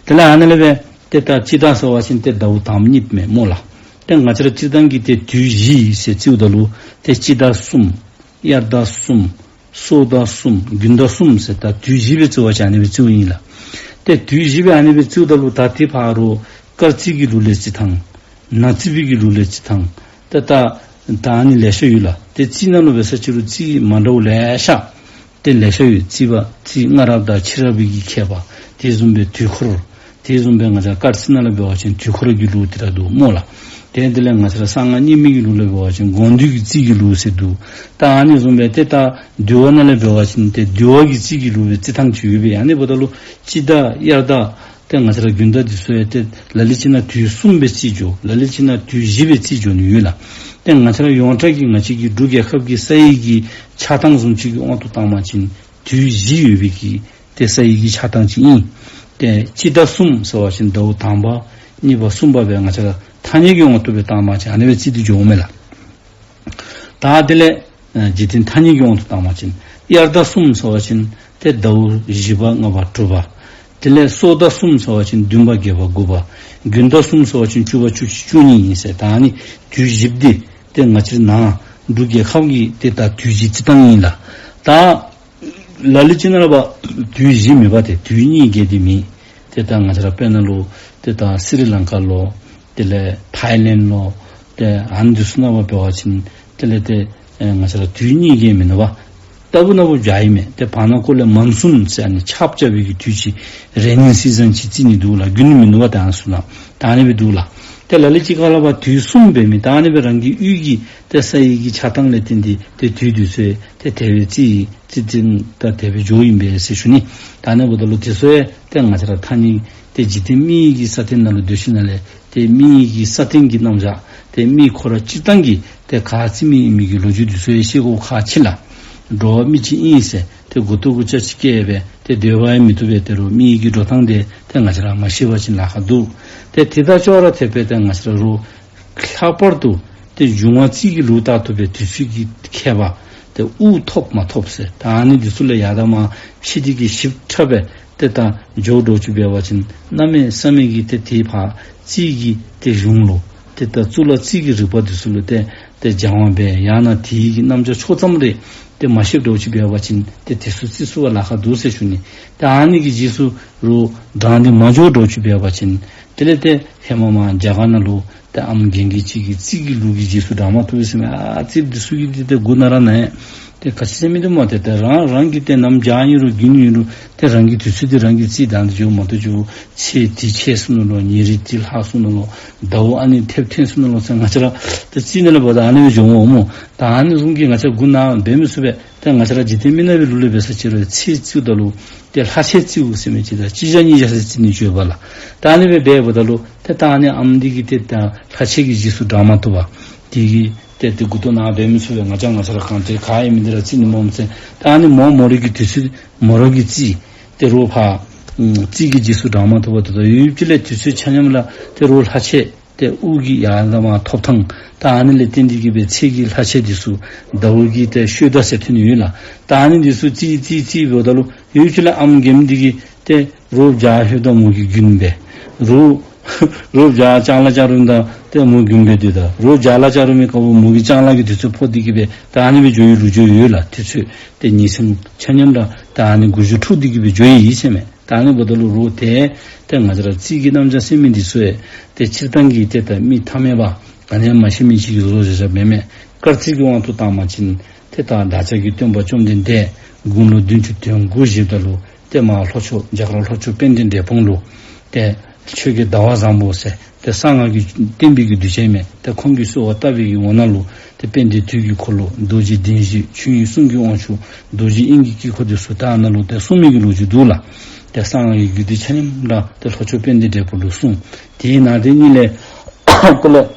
དེ་ལས་ཨ་ནི་ལས་སྦེ་ཏེ་ད་སྤྱི་ཟླ་ཟེར་བ་ཅིན་ཏེ་ཟླཝ་དང་པ་གཉིས་མས་སྨོ་ལགས། ཏེ་ང་བཅས་ར་སྤྱིར་བཏང་གི་ཏེ་དུས་བཞི་ཟེར་རྩིཝ་ད་ལུ་ཏེ་སྤྱི་ཟླ་གསུམ། དབྱར་ཟླ་གསུམ། སོ་ཟླ་གསུམ། དགུན་ཟླ་གསུམ་ཟེར་ད་དུས་བཞི་སྦེ་རྩི་བ་ཅིན་ཨ་ནི་སྦེ་རྩིཝ་ཨིན་ལགས། ཏེ་དུས་བཞི་སྦེ་ཨ་ནི་སྦེ་རྩིཝ་ད་ལུ་ད་དེ་ཕར་རུ་སྐར་རྩིས་ཀྱི་ལུགས་ལས་རྩི་ཐངས། ནག་རྩིས་པའི་གི་ལུགས་ལས་རྩི་ཐངས། ཏེ་ད་ད་ཨ་ནི་ལེ་ཤ་ཡོད་ལགས། ཏེ་རྩིས་ནང་ལུ་འབད་ས་ཅིག་རུང་རྩིས་མ་འདྲཝ་ལེ་ཤ་ཏེ་ལེ་ཤ་ཡོད། རྩིས་པ་རྩིས་སྔ་རབས་དང་ཕྱི་རབས་ཀྱི་ཁྱད་པར། དེ་བཟུམ་སྦེ་དུས་འཁོར། དེ་བཟུམ་སྦེ་ང་བཅས་སྐར་རྩིས་ནང་ལུ་འབད་བ་ཅིན་དུས་འཁོར་གྱི་ལུགས་དེ་ར་འདུག་སྨོ་ལགས། ཏེ་དེ་ལས་ང་བཅས་ར་གསང་སྔགས་རྙིང་མའི་གི་ལུགས་ལུ་འབད་བ་ཅིན་དགོངས་འདུས་ཀྱི་རྩིས་ཀྱི་ལུགས་ཟེར་འདུག། ད་ཨ་ནི་བཟུམ་སྦེ་ཏེ་ད་འདུལ་བ་ནང་ལུ་འབད་བ་ཅིན་ཏེ་འདུལ་བ་གི་རྩིས་ཀྱི་ལུགས་སྦེ་རྩི་ཐངས་ཅིག་ཡོད་པས། ཨ་ནི་འབདཝ་ད་ལུ་སྤྱི་ཟླ་དབྱར་ཟླ་ཏེ་ང་བཅས་ར་དགུན་ཟླ་འདི་ཚུ་ཡང་ཏེ་ལ་ལུ་ཅིག་ནང་དུས་གསུམ་སྦེ་རྩིས་འགྱོ། ལ་ལུ་ཅིག་ནང་དུས་བཞི་སྦེ་རྩིས་འགྱོ་ནི་ཡོད་ལགས། ཏེ་ང་བཅས་ར་ཡོངས་གྲགས་ཀྱི་ང་བཅས་ཀྱི་འབྲུག་རྒྱལ་ཁབ་ཀྱི་ས་ཡི་གི་ཆགས་སྟངས་བཟུམ་ཅིག་གི་དབང་དུ་བཏང་བ་ཅིན་དུས་བཞི་ཡོད་པའི་གི་ཏེ་ས་ཡི་གི་ཆགས་སྟངས་ཅིག་ཨིན། ཏེ་སྤྱི་ཟླ་གསུམ་ཟེར་བ་ཅིན་ཟླཝ་དང་པ་གཉིས་པ་གསུམ་པ་སྦེ་ང་བཅས་ར་ཐ་སྙད་ཀྱི་དབང་དུ་སྦེ་བཏང་བ་ཅིན་ཨ་ནི་སྦེ་རྩིས་ཏེ་འགྱོཝ་མས་ལགས། ད་དེ་ལས་ཨ་འཇིག་རྟེན་ཐ་སྙད་ཀྱི་དབང་དུ་བཏང་བ་ཅིན་དབྱར་ཟླ་གསུམ་ཟེར་བ་ཅིན་ཏེ་ཟླཝ་བཞི་པ་ལྔ་པ་དྲུག་པ། དེ་ལས་སོ་ཟླ་གསུམ་ཟེར་བ་ཅིན་བདུན་པ་བརྒྱད་པ་དགུ་པ། དགུན་ཟླ་གསུམ་ཟེར་བ་ཅིན་བཅུ་པ་བཅུ་གཅིག་བཅུ་གཉིས་ཨིན་ཟེར། ད་ཨ་ནི་དུས་བཞི་པོ་འདི་ཏེ་ང་བཅས་ནཱ་འབྲུག་རྒྱལ་ཁབ་ཀྱི་ཏེ་ད་དུས་བཞི་རྩི་ཐངས་ཨིན་ལགས། ད་ལ་ལུ་ཅིག་ནང་ལུ་འབད་དུས་བཞི་མེད་པ་ཏེ་དུས་གཉིས་བརྒལ་ཏེ་མེད། ཏེ་ད་ང་བཅས་ར་དཔེར་ན་ལུ་ཏེ་ད་སི་རི་ལང་ཀ་ལུ་དེ་ལས་ཐའི་ལེནཌ་ལུ་ཏེ་ཨ་ནི་འདི་ཚུ་ནང་འབད་བ་ཅིན་དེ་ལས་ཏེ་ཨེ་ང་བཅས་ར་དུས་གཉིས་བརྒལ་མི་ནུས་པས། ལྟ་བུ་ནང་འབད་བ་ཅིན་ཨིན་མས། ཏེ་བར་ན་ཁོ་ལས་མོན་སུན་ཟེར་ཨ་ནི་ཆརཔ་རྐྱབ་པའི་གི་དུས་ཅིག་རེ་ནི་སི་ཛན་ཅིག་རྩི་ནི་འདུག་ལགས། དགུན་མི་ནུས་པས། ད་ཨ་ནི་ཚུ་ནང་ད་ཨ་ནི་སྦེ་འདུག་ལགས། ཏེ་ལ་ལུ་ཅིག་ཁ་ལས་འབད་དུས་གསུམ་འབད་མི་ད་ཨ་ནི་སྦེ་རང་གི་དབུས་ཀྱི་ཏེ་ས་ཡི་གི་ཆགས་སྟངས་ལས་བརྟེན་ཏེ་ཏེ་དུས་དུས་ཚོད་ཏེ་དེ་སྦེ་རྩི་རྩི་རྩི་ད་དེ་སྦེ་འགྱོཝ་ཨིན་པས་ཟེར་ཞུ་ནི། ད་ཨ་ནི་འབདཝ་ད་ལུ་དེ་ཚུ་ཡང་ཏེ་ང་བཅས་ར་ཐ་སྙད་ཏེ་འཇིག་རྟེན་མི་ཡི་གི་ས་སྟེང་ནང་ལུ་སྡོད་ཞིནམ་ལས་ཏེ་མི་ཡི་གི་ས་སྟེང་གི་རྣམ་གཞག་ཏེ་མི་ཁོ་ར་སྤྱིར་བཏང་གི་ཏེ་ག་རྩི་མི་ཨིན་མི་གི་ལོ་རྒྱུས་འདི་ཚུ་ཡང་ཤེས་དགོཔ་ཁག་ཆེ་ལགས། འགྲོ་བ་མི་ཅིག་ཨིན་ཟེར་ཏེ་མགུ་ཏོ་གུ་ཅ་ཅིག་བཀལ་སྦེ་ཏེ་སྡོད་པ་ཡང་མི་བཏུབ་པས། ཏེ་རོགས་མི་ཡི་གི་འགྲོ་སྟངས་འདི་ཏེ་ང་བཅས་ར་མ་ཤེས་པ་ཅིན་ལཱ་ཁག་འདུག། ཏེ་དེ་དང་ཅོག་ར་འཐདཔ་སྦེ་ཏེ་ང་བཅས་ར་རོགས་ལྷག་པར་དུ་ཏེ་འབྱུང་བ་རྩིས་ཀྱི་ལུགས་ལྟར་དུ་སྦེ་དུས་ཚོད་ཀྱི་ཁྱད་པར་ཏེ་དབུགས་ཐོབ་མ་ཐོབ་ཟེར་ད་ཨ་ནི་འདི་ཚུ་ལས་ཡར་དང་མར་ཕྱེ་སྟེ་གི་ཞིབ་ཕྲ་སྦེ་ཏེ་ད་འགྱོ་འགྱོཝ་ཅིག་འབད་བ་ཅིན་གནམ་མེད་ས་མེད་ཀྱི་ཏེ་དེ་ཕར་རྩིས་ཀྱི་ཏེ་གཞུང་ལུ་ཏེ་ད་གཙུག་ལག་རྩིས་ཀྱི་རིག་པ་འདི་ཚུ་ལུ་ཏེ་ཏེ་སྦྱང་བ་འབད་ཡང་ན་དེ་གི་རྣམ་གཞག་ཕྱོགས་ཙམ་རེ་ཏེ་མ་ཤེསཔ་འདྲཝ་ཅིག་འབད་བ་ཅིན་ཏེ་དེ་ཚུ་རྩི་ཚུགས་པར་ལཱ་ཁག་འདུག་ཟེར་ཞུ་ནི། ཏེ་ཨ་ནི་གི་རྗེས་སུ་རོགས་འབྲང་སྟེ་མ་འགྱོ་འགྱོཝ་ཅིག་འབད་བ་ཅིན་དེ་ལས་ཏེ་ཧེ་མ་མར་རྒྱ་གར་ནང་ལུ་ཏེ་ཨམ་རྒན་རྒས་ཅིག་གིས་རྩིས་ཀྱི་ལུགས་ཀྱི་རྗེས་སུ་འབྲང་མ་བཏུབ་ཟེར་མས། ཨ་རྩིསཔ་འདི་ཚུ་གིས་འདི་ཏེ་མགུ་ན་ར་ན་ཡི། ཏེ་ག་ཅི་ཟེར་མི་འདི་སྨོ། ཏེ་ཏེ་རང་རང་གིས་ཏེ་གནམ་བྱཱར་ཨིན་རུང་དགུན་ཨིན་རུང་ཏེ་རང་གི་དུས་ཚོད་འདི་རང་གིས་རྩིས་དང་འདི་འགྱོ་མ་གཏོགས་འགྱོ་ཚེས་འདི་ཆད་སོ་ནུག་ལོ། ཉེར་འདི་ལྷག་སོ་ནུག་ལོ། ཟླཝ་ཨ་ནི་ཐེབས་ཐོན་སོ་ནུག་ལོ་ཟེར་ང་བཅས་ར་ཏེ་རྩིས་ནི་ལས་འབདཝ་ད་ཨ་ནི་སྦེ་འགྱོཝ་སྨོ། ད་ཨ་ནི་བཟུམ་གྱི་ང་བཅས་མགུ་ན་འབད་མི་ཚུགས་པས། ཏེ་ང་བཅས་ར་འཇིག་རྟེན་མི་ནག་པའི་ལུགས་ལས་འབད་ས་ཅིག་རུང་ཚེས་རྩིསཔ་ད་ལུ་ཏེ་ལྷག་ཆད་རྩིསཔ་ཟེར་མི་ཅིག་དང་གཅིག་བརྒྱ་གཉིས་བརྒྱ་ཟེར་རྩིས་ནི་ཡོདཔ་ལགས། ད་ཨ་ནི་སྦེ་འབདཝ་ད་ལུ་ཏེ་ད་ཨ་ནི་ཨམ་འདི་གིས་ཏེ་ད་ལྷག་ཆད་ཀྱི་རྗེས་སུ་འབྲང་མ་བཏུབ་པས། དེ་གིས་ཏེ་ཏེ་མགུ་ཏོ་ན་འབད་མི་ཚུགས་པས། ང་བཅས་ང་བཅས་ར་གང་ཏེ་ག་ཨིན་མི་འདི་ར་རྩིས་ནི་སྨོ་ཟེར། ད་ཨ་ནི་མོ་མོ་རའི་གི་དུས་ཚོད་མོ་ར་གིས་རྩིས་ཏེ་རོགས་ཕར་ཨམ་རྩིས་ཀྱི་རྗེས་སུ་འབྲང་མ་བཏུབ་པས། ད་ཡུདཔ་ཅིག་ལས་དུས་ཚོད་ཆ་མཉམ་ལུ་ཏེ་རོགས་ལྷག་ཆད་ ཏེ་དབུ་གི་ཡར་ལས་མར་ཐོབ་ཐངས། ད་ཨ་ནི་ལས་བརྟེན་ཏེ་གི་སྦེ་ཚེས་ཀྱི་ལྷག་ཆད་འདི་ཚུ་ཟླཝ་གི་ཏེ་ཤོད་ཟླ་ཟེར་ཐོན་ནི་ཡོད་ལགས། ད་ཨ་ནི་འདི་ཚུ་རྩིས་རྩིས་རྩིས་འབདཝ་ད་ལུ་ཡུལ་ཅིག་ལས་ཨམ་རྒནམ་འདི་གིས་ཏེ་རོགས་བྱ་ལྷོད་ད་མོ་གིས་རྒྱུན་འབད། རོགས་རོགས་བྱ་ལྕང་ལཱ་བཅའ་རུང་ད་ཏེ་མོ་རྒྱུན་འབད་སྡོད་ད། རོགས་བྱ་ལཱ་བཅའ་རུང་མི་དཀར་པོ་མོ་གིས་ལྕང་ལཱ་གི་དུས་ཚོད་ཕོག་སྟེ་གི་སྦེ་ད་ཨ་ནི་སྦེ་འགྱོ་ཡི་ལུགས་འགྱོ་ཡོད་ལགས། དུས་ཚོད་ཏེ་ཉིན་མཚན་ཆ་མཉམ་ར་ད་ཨ་ནི་འགུལ་སྐྱོད་འཁྲུགས་ཏེ་གི་སྦེ་འགྱོ་ཡི་ཟེར་མས། ད་ཨ་ནི་འབདཝ་ད་ལུ་རོགས་ཏེ་ཏེ་ང་བཅས་ར་རྩིས་ཀྱི་རྣམ་གཞག་ཟེར་མི་འདི་ཚུ་ཡང་ཏེ་སྤྱིར་བཏང་གི་ཏེ་ད་མི་ཐ་མལ་པ་ག་ནི་ཡང་མ་ཤེས་མི་ཅིག་གིས་བཟོ་བཞག་བཞགཔ་མེན་མས། སྐར་རྩིས་ཀྱི་དབང་དུ་བཏང་བ་ཅིན་ཏེ་ད་བདག་ཅག་གི་སྟོན་པ་བཅོམ་ལྡན་འདས་དགུང་ལོ་བདུན་ཅུ་དོན་དགུ་བཞེསཔ་ད་ལུ་ཏེ་མར་ལྷོ་ཕྱོགས་རྒྱ་གར་ལྷོ་ཕྱོགས་དཔལ་ལྡན་འབྲས་སྤུངས་ལུ་ཏེ་ཆོས་རྒྱལ་ཟླ་བ་བཟང་པོ་ཟེར་ཏེ་གསང་སྔགས་ཀྱི་བསྟན་པའི་གི་གདུལ་བྱ་ཨིན་མས། ཏེ་ཁོང་གིས་གསོལ་བ་བཏབ་པའི་གི་ངོ་ནང་ལུ་ཏེ་དཔལ་ལྡན་དུས་ཀྱི་འཁོར་ལོ་རྡོ་རྗེ་གདན་བཞི་ཆོས་དབྱིངས་གསུང་གི་དབང་ཕྱུག་རྡོ་རྗེ་དབྱིངས་ཀྱི་དཀྱིལ་འཁོར་འདི་ཚུ་ད་ཨ་ནཱ་ལུ་ཏེ་གསུངས་མི་གི་ལོ་རྒྱུས་འདུག་ལགས། ཏེ་གསང་སྔགས་ཀྱི་རྒྱུད་སྡེ་ཆ་མཉམ་ར་ཏེ་ལྷོ་ཕྱོགས་དཔལ་ལྡན་འབྲས་སྤུངས་ལུ་གསུངས། དེའི་ནང་དེ་ཉིད་ལས་ཏེ་ལས་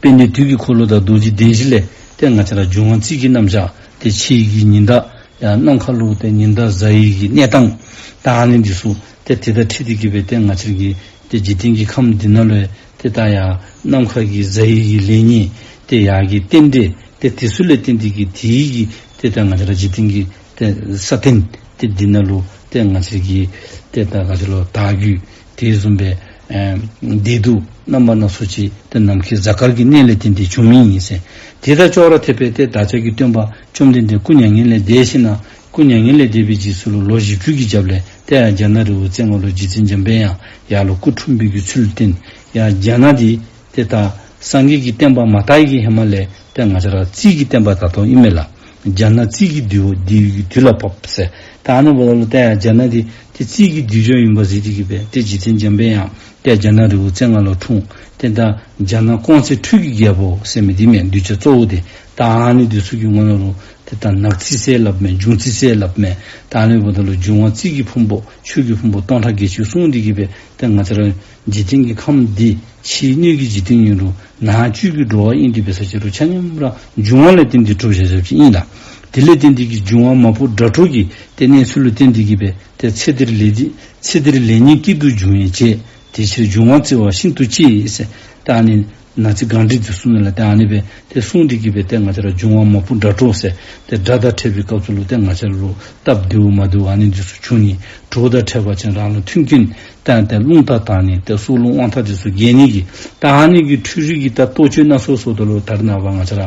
དཔལ་ལྡན་དུས་ཀྱི་འཁོར་ལོ་དང་རྡོ་རྗེ་གདན་བཞི་ལས་ཏེ་ང་བཅས་ར་འབྱུང་བ་རྩིས་ཀྱི་རྣམ་གཞག་ཏེ་ཕྱིའི་གི་ཉི་ཟླ་ཡང་ནམ་མཁའ་ལུ་ཏེ་ཉི་ཟླ་གཟའ་ཡི་གི་གནས་སྟངས། ད་ཨ་ནི་འདི་ཚུ་ཏེ་དེ་དང་འཁྲིལ་ཏེ་གི་སྦེ་ཏེ་ང་བཅས་ཀྱི་ཏེ་འཇིག་རྟེན་གྱི་ཁམས་འདི་ནང་ལུ་ཏེ་ད་ཡར་ནམ་མཁའ་གི་གཟའ་ཡི་གི་ལེགས་ཉེས་ཏེ་ཡར་གྱི་རྟེན་འབྲེལ་ཏེ་དེ་ཚུ་ལས་བརྟེན་ཏེ་གི་དེའི་གི་ཏེ་ད་ང་བཅས་ར་འཇིག་རྟེན་གྱི་ཏེ་ས་སྟེང་ཏེ་འདི་ནང་ལུ་ཏེ་ང་བཅས་ཀྱི་ཏེ་ད་ག་ཅི་ལོ་དར་རྒུད་དེ་བཟུམ་སྦེ་ཨེ་བདེ་སྡུག་རྣམ་པ་སྣ་ཚོགས་ཅིག་ཏེ་ནམ་མཁའི་གཟའ་སྐར་གྱི་གནས་ལས་བརྟེན་ཏེ་བྱུང་མི་ཨིན་ཟེར། དེ་དང་ཅོག་ར་འཐདཔ་སྦེ་ཏེ་བདག་ཅག་གི་སྟོན་པ་བཅོམ་ལྡན་འདས་སྐུ་མྱ་ངན་ལས་འདས་ཞིནམ་ལས་སྐུ་མྱ་ངན་ལས་འདས་པའི་རྗེས་སུ་ལུ་ལོ་བཞི་བཅུ་གི་རྒྱབ་ལས་ཏེ་ཡར་རྒྱ་ནག་རི་བོ་རྩེ་ལྔ་ལུ་རྗེ་བཙུན་འཇམ་དཔལ་དབྱངས་ཡར་ལུ་སྐུ་འཁྲུངས་པའི་གི་ཚུལ་བསྟན། ཡར་རྒྱ་ནག་འདི་ཏེ་ད་སངས་རྒྱས་ཀྱི་བསྟན་པ་མ་དར་བའི་གི་ཧེ་མ་ལས་ཏེ་ང་བཅས་ར་རྩིས་ཀྱི་བསྟན་པ་དར་དོ་ཨིན་མས་ལགས། རྒྱ་ནག་རྩིས་ཀྱི་དུས་འདི་གི་དུས་ལ་བབ་ཟེར། ད་ཨ་ནི་འབདཝ་ད་ལུ་ཏེ་ཡར་རྒྱ་ནག་འདི་ཏེ་རྩིས་ཀྱི་དུས་མཆོག་ཨིན་པ་གཟིགས་ཏེ་གི་སྦེ་ཏེ་རྗེ་བཙུན་འཇམ་དཔལ་དབྱངས་ཏེ་རྒྱ་ནག་རི་བོ་རྩེ་ལྔ་ལུ་འཁྲུངས། ཏེ་ད་རྒྱ་ནག་ཀོང་ཙེ་ཁྲུས་ཀྱི་རྒྱལ་པོ་ཟེར་མི་འདི་མས། གདུལ་བྱ་གཙོ་བོ་འདི། ད་ཨ་ནི་འདི་ཚུ་གི་ངོ་ནང་ལུ་ཏེ་ད་ནག་རྩིས་ཟེར་སླབ་མས། འབྱུང་རྩིས་ཟེར་སླབ་མས། ད་ཨ་ནི་འབདཝ་ད་ལུ་འབྱུང་བ་རྩིས་ཀྱི་ཕུང་པོ་ཆོས་ཀྱི་ཕུང་པོ་སྟོང་ཕྲག་བརྒྱད་ཅུ་གསུངས་ཏེ་གི་སྦེ་ཏེ་ང་བཅས་ར་འཇིག་རྟེན་གྱི་ཁམས་འདི་ཕྱིའི་སྣོད་ཀྱི་འཇིག་རྟེན་ཨིན་རུང་ནང་བཅུད་ཀྱི་འགྲོ་བ་ཨིན་ཏེ་འབད་ས་ཅིག་རུང་ཆ་མཉམ་ར་འབྱུང་བ་ལས་བརྟེན་ཏེ་གྲུབ་བཞག་བཞགཔ་ཅིག་ཨིན་ལགས། དེ་ལས་བརྟེན་ཏེ་གི་འབྱུང་བ་མ་བུ་དགྲ་གྲོགས་ཀྱི་ཏེ་གནས་ཚུལ་ལུ་བརྟེན་ཏེ་གི་སྦེ་ཏེ་ཚེ་འདིར་ལེགས་ཚེ་འདིར་ལེགས་ཉེས་སྐྱིད་སྡུག་འབྱུང་བའི་རྗེས། དེ་ཕྱིར་འབྱུང་བ་བརྩི་བ་ཤིན་ཏུ་གཅེས་ཟེར། ད་ཨ་ནི་ནག་རྩིས་གང་འགྲིག་འདི་གསུངས་ནི་ལགས། ཏེ་ཨ་ནི་སྦེ་ཏེ་གསུངས་ཏེ་གི་སྦེ་ཏེ་ང་བཅས་ར་འབྱུང་བ་མ་བུ་དགྲ་གྲོགས་ཟེར་ཏེ་དགྲ་དང་ཕྲད་པའི་སྐབས་སུ་ལུ་ཏེ་ང་བཅས་ལུ་སྟབས་བདེཝ་མ་བདེཝ་ཨ་ནི་འདི་ཚུ་འབྱུང་ནི། གྲོགས་དང་ཕྲད་པ་ཅིན་རང་ལུ་མཐུན་རྐྱེན་ཏེ་ཏེ་རླུང་རྟ་དང་ནི་ཏེ་སྲོག་རླུང་དབང་ཐང་འདི་ཚུ་རྒྱས་ནི་གི་ད་ཨ་ནི་གི་འཕྲུལ་རིག་གི་ད་གཏོ་བཅོས་སྣ་ཚོགས་སོང་ད་ལུ་ད་རེས་ནངས་པ་ང་བཅས་ར་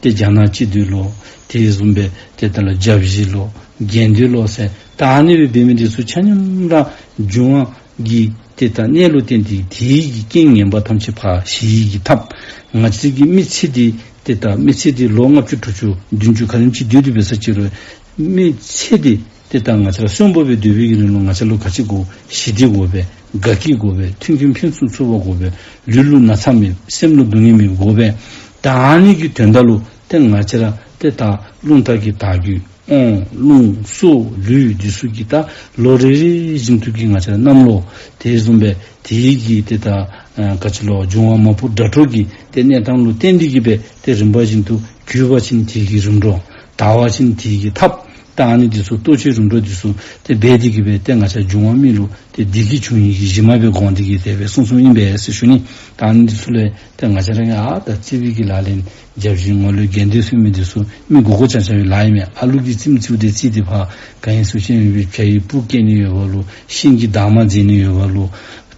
ཏེ་རྒྱ་ནག་སྤྱི་འཐུས་ལོ་དེ་བཟུམ་སྦེ་ཏེ་ད་ལུ་རྒྱབ་བཞི་ལོ་དགེ་འདུན་ལོ་ཟེར་ད་ཨ་ནི་སྦེ་འབད་མི་འདི་ཚུ་ཆ་མཉམ་ར་འབྱུང་བ་གི་ཏེ་ད་གནས་ལུ་བརྟེན་ཏེ་དེའི་གི་རྐྱེན་ངན་པ་ཐམས་ཅད་ཕར་ཞི་བའི་གི་ཐབས། ང་བཅས་ཀྱི་མི་ཚེ་འདི་ཏེ་ད་མི་ཚེ་འདི་ལོ་ལྔ་བཅུ་དྲུག་ཅུ་བདུན་ཅུ་ག་དེམ་ཅིག་སྡོད་དེ་འབད་ས་ཅིག་རུང་མི་ཚེ་འདི་ཏེ་ད་ང་བཅས་ར་གསོན་པོ་སྦེ་སྡོད་པའི་གི་རིང་ལུ་ང་བཅས་ལུ་ག་ཅི་དགོ། ཞི་བདེ་དགོ་པས། དགའ་སྐྱིད་དགོ་པས། མཐུན་རྐྱེན་ཕུན་སུམ་ཚོགས་པ་དགོ་པས། ལུས་ལུ་ན་ཚ་མེད། སེམས་ལུ་སྡུག་བསྔལ་མེད་དགོ་པས། ད་ཨ་ནི་གི་དོན་དག་ལུ་ཏེ་ང་བཅས་ར་ཏེ་ད་རླུང་རྟ་གི་དར་རྒུད་དབང་རླུང་སྲོག་ལུས་འདི་ཚུ་གི་ད་ལོ་རེ་རེ་བཞིན་དུ་གི་ང་བཅས་ར་གནམ་ལོ་དེ་བཟུམ་སྦེ་དེའི་གི་ཏེ་ད་ཨ་ག་ཅི་ལོ་འབྱུང་བ་མ་བུ་དགྲ་གྲོགས་ཀྱི་ཏེ་གནས་སྟངས་ལུ་བརྟེན་ཏེ་གི་སྦེ་ཏེ་རིམ་པ་བཞིན་དུ་རྒུད་པ་ཅིན་དེའི་གི་རིམ་གྲོ། དར་བ་ཅིན་དེའི་གི་ཐབས། ད་ཨ་ནི་འདི་ཚུ་གཏོ་བཅོས་རིམ་གྲོ་འདི་ཚུ་ཏེ་འབད་དེ་གི་སྦེ་ཏེ་ང་བཅས་འབྱུང་བ་མི་ལུ་ཏེ་བདེ་སྐྱིད་འབྱུང་ནི་གི་གཞི་མ་སྦེ་དགོངས་ཏེ་གི་དེ་སྦེ་གསུངས་གསུངསམ་ཨིན་པས་ཟེར་ཞུ་ནི། ད་ཨ་ནི་འདི་ཚུ་ལས་ཏེ་ང་བཅས་ར་གིས་ཨ་ད་རྩིས་པའི་གི་ལག་ལེན་རྒྱབ་བཞི་ངོ་ལོག་དགེ་འདུན་ཟེར་མི་འདི་ཚུ་མི་མགུ་སྐོར་རྐྱབ་རྐྱབ་པའི་ལཱ་ཨིན་མས། ཨ་ལུ་གིས་རྩེདམོ་རྩེཝ་དེ་རྩིས་ཏེ་ཕར་ག་ཨིན་ཟེར་ཅིན་མི་བྱ་ཡི་སྤུ་བཀལ་ནི་ཡོད་པ་ལུ་ཤིང་གི་འདབ་མ་འཛེག་ནི་ཡོད་པ་ལུ་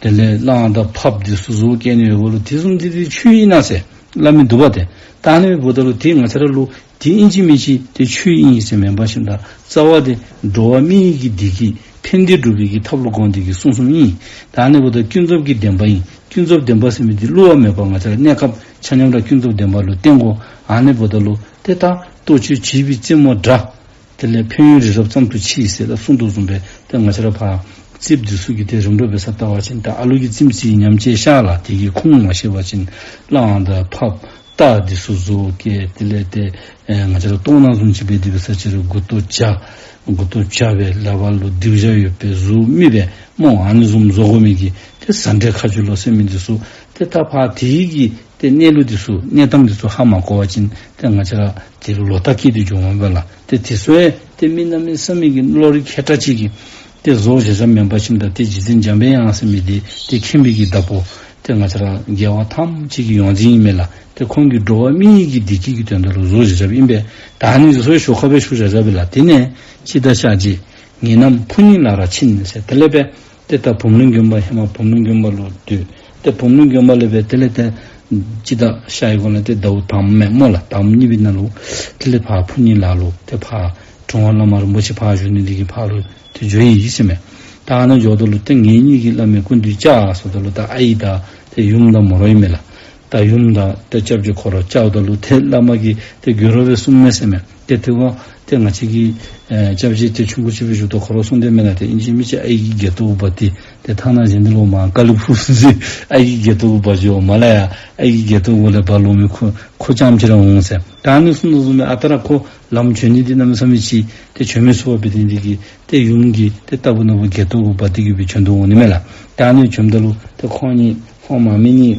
དེ་ལས་གླང་དང་ཕགཔ་འདི་ཚུ་བཟོ་བཀལ་ནི་ཡོད་པ་ལུ་དེ་བཟུམ་འདི་ཏེ་ཆོས་ཨིན་ན་ཟེར་སླབ་མི་འདུག་པ། ཏེ་ད་ཨ་ནི་འབདཝ་ད་ལུ་ཏེ་ང་བཅས་ར་ལུ་ཏེ་ཨིན་ཅི་མིན་ཅི་ཏེ་ཆོས་ཨིན་ཟེར་མེན་པར་ཞིནམ་ད་རྩ་བ་འདི་འགྲོ་བ་མིའི་གི་བདེ་སྐྱིད་ཕན་བདེ་སྒྲུབ་པའི་གི་ཐབས་ལུ་དགོངས་ཏེ་གི་གསུངས་གསུངསམ་ཨིན། ད་ཨ་ནི་འབདཝ་ད་ཀུན་རྫོབ་ཀྱི་བདེན་པ་ཨིན། ཀུན་རྫོབ་བདེན་པ་ཟེར་མི་འདི་བསླུ་བ་མེད་པར་ང་བཅས་ར་གནས་སྐབས་ཆ་མཉམ་ར་ཀུན་རྫོབ་བདེན་པ་ལུ་བརྟེན་དགོ། ཨ་ནི་འབདཝ་ད་ལུ་ཏེ་ད་གཏོ་བཅོས་བྱིས་པའི་རྩེད་མོ་འདྲ། དེ་ལས་ཕན་ཡོན་རི་རབ་ཙམ་དུ་མཆིས་ཟེར་ད་གསུངས་དོ་བཟུམ་སྦེ་ཏེ་ང་བཅས་ར་ཕར་རྩེདམོ་འདི་ཚུ་གི་ཏེ་རིམ་གྲོ་འབད་ས་བལྟ་བ་ཅིན་ད་ཨ་ལུ་གིས་རྩེདམོ་རྩེ་ཉམས་བཅས་ཤར་ལགས། དེ་གི་ཁུངས་མ་ཤེས་པ་ཅིན་གླང་དང་ཕགཔ་རྟ་འདི་ཚུ་བཟོ་བཀལ། དེ་ལས་ཏེ་ཨེ་ང་བཅས་ར་མཐོང་ནང་བཟུམ་ཅིག་འབད་དེ་འབད་ས་ཅིག་རུང་མགུ་ཏོ་བྱ་མགུ་ཏོ་བྱ་སྦེ་ལགཔ་ལུ་སྡེར་བྱ་ཡོད་པའི་གཟུགས་མི་སྦེ་སྨོ། ཨ་ནི་བཟུམ་བཟོ་དགོ་མི་གི་ཏེ་ཟ་འདྲེ་ཁ་རྗེ་ལོ་ཟེར་མི་འདི་ཚུ་ཏེ་ད་ཕར་དེ་གི་ཏེ་གནས་ལུགས་འདི་ཚུ་གནས་སྟངས་འདི་ཚུ་ཧ་མ་གོ་བ་ཅིན་ཏེ་ང་བཅས་ར་དེ་ལུ་ལོག་ལྟ་སྐྱེས་ཏེ་འགྱོཝ་མས་པ་ལགས། ཏེ་དེ་ཚུ་ཡང་ཏེ་མི་གནམ་མེད་ས་མེད་ཀྱི་བློ་རིག་མཁས་དྲགས་ཅིག་གིས་ཏེ་བཟོ་བཞག་བཞགཔ་མེན་པར་ཞིནམ་ད་ཏེ་རྗེ་བཙུན་འཇམ་དཔལ་དབྱངས་ཟེར་མི་འདི་ཏེ་མཁྱེན་པའི་གི་བདག་པོ། ཏེ་ང་བཅས་ར་རྒྱལ་བ་ཐམས་ཅད་ཀྱི་ཡོངས་འཛིན་ཨིན་མས་ལགས། ཏེ་ཁོང་གིས་འགྲོ་བ་མི་ཡི་གི་བདེ་སྐྱིད་ཀྱི་དོན་དག་ལུ་བཟོ་བཞག་བཞགཔ་ཨིན་པས། ད་ཨ་ནི་བཟོ་བཞག་ཁ་སྦེ་བཞུགས་བཞག་བཞགཔ་ཨིན་ལགས། དེ་ནས་འཆི་བདག་གཤགས་བྱེད་ངེད་རྣམས་ཕོ་ཉིད་ལ་ར་ཕྱིན་ཟེར། དེ་ལས་སྦེ་ཏེ་ད་བུམ་ལོན་དགོན་པ་ཧེ་མ་བུམ་ལོན་དགོན་པ་ལུ་སྡོད། ཏེ་བུམ་ལོན་དགོན་པ་ལས་སྦེ་དེ་ལས་ཏེ་འཆི་བདག་གཤགས་པའི་སྒང་ལས་ཏེ་ཟླཝ་དང་པ་མས་སྨོ་ལགས། དང་པ་གཉིས་པའི་ནང་ལུ་དེ་ལས་ཕར་ཕོ་ཉིད་ལ་ལུ་ཏེ་ཕར་གྲུབ་དབང་བླ་མ་རིན་པོ་ཆེ་ཕར་བཞུགས་ནི་དེ་གིས་ཕར་ལུ་ཏེ་འགྱོ་ཡི་ཟེར་མས། ད་ཨ་ནཱ་འགྱོཝ་ད་ལུ་ཏེ་ངེད་གཉིས་ཀྱིས་བླ་མའི་སྐུ་མདུན་བཅར་ཟེརཝ་ད་ལུ་ད་ཨའི་དང་ཏེ་ཡུམ་དང་མོ་ར་ཨིན་མས་ལགས། ད་ཡུམ་དང་ཏེ་སྐྱབས་རྗེ་ཁོ་ར་བཅརཝ་ད་ལུ་ཏེ་བླ་མ་གིས་ཏེ་དགོད་བྲ་སྦེ་གསུངམ་མས་ཟེར་མས། ཏེ་དེ་བ་ཏེ་ང་བཅས་ཀྱི་ཨེ་སྐྱབས་རྗེ་ཏེ་ཆུང་ཀུ་ཅིག་སྦེ་བཞུགས་ད་ཁོ་ར་གསུངས་དེས་མེན་ན། ཏེ་ཨིན་ཅི་མིན་ཅི་ཨའི་གི་སྒལ་ཏོ་གུ་འབག་སྟེ་ཏེ་ཐ་ན་གཞན་དེ་ལུ་མར་ཀ་ལི་ཕུག་ཟེར་ཨའི་གི་སྒལ་ཏོ་གུ་འབག་འགྱོ་མ་ལ་ཡ། ཨའི་གི་སྒལ་ཏོ་གུ་ལས་འབག་ལོང་མི་ཁོ་ཁོ་རྐྱངམ་ཅིག་ར་འོང་ཟེར། ད་ཨ་ནི་གསུངས་དོ་བཟུམ་སྦེ་ཨ་རྟག་ར་ཁོ་ལམ་བྱོན་ནི་འདི་གནམ་མེད་ས་མེད་ཅིག་ཏེ་བྱོན་མི་ཚུགས་པར་སྦེ་ཏེ་འདི་གིས་ཏེ་ཡུམ་གྱིས་ཏེ་ལྟ་བུ་ན་བུ་སྒལ་ཏོ་གུ་འབག་སྟེ་གི་སྦེ་བྱོན་དོ་འོང་ནི་མས་ལགས། ད་ཨ་ནི་བྱོནམ་ད་ལུ་ཏེ་ཁོང་གཉིས་ཁོང་མ་མི་གཉིས་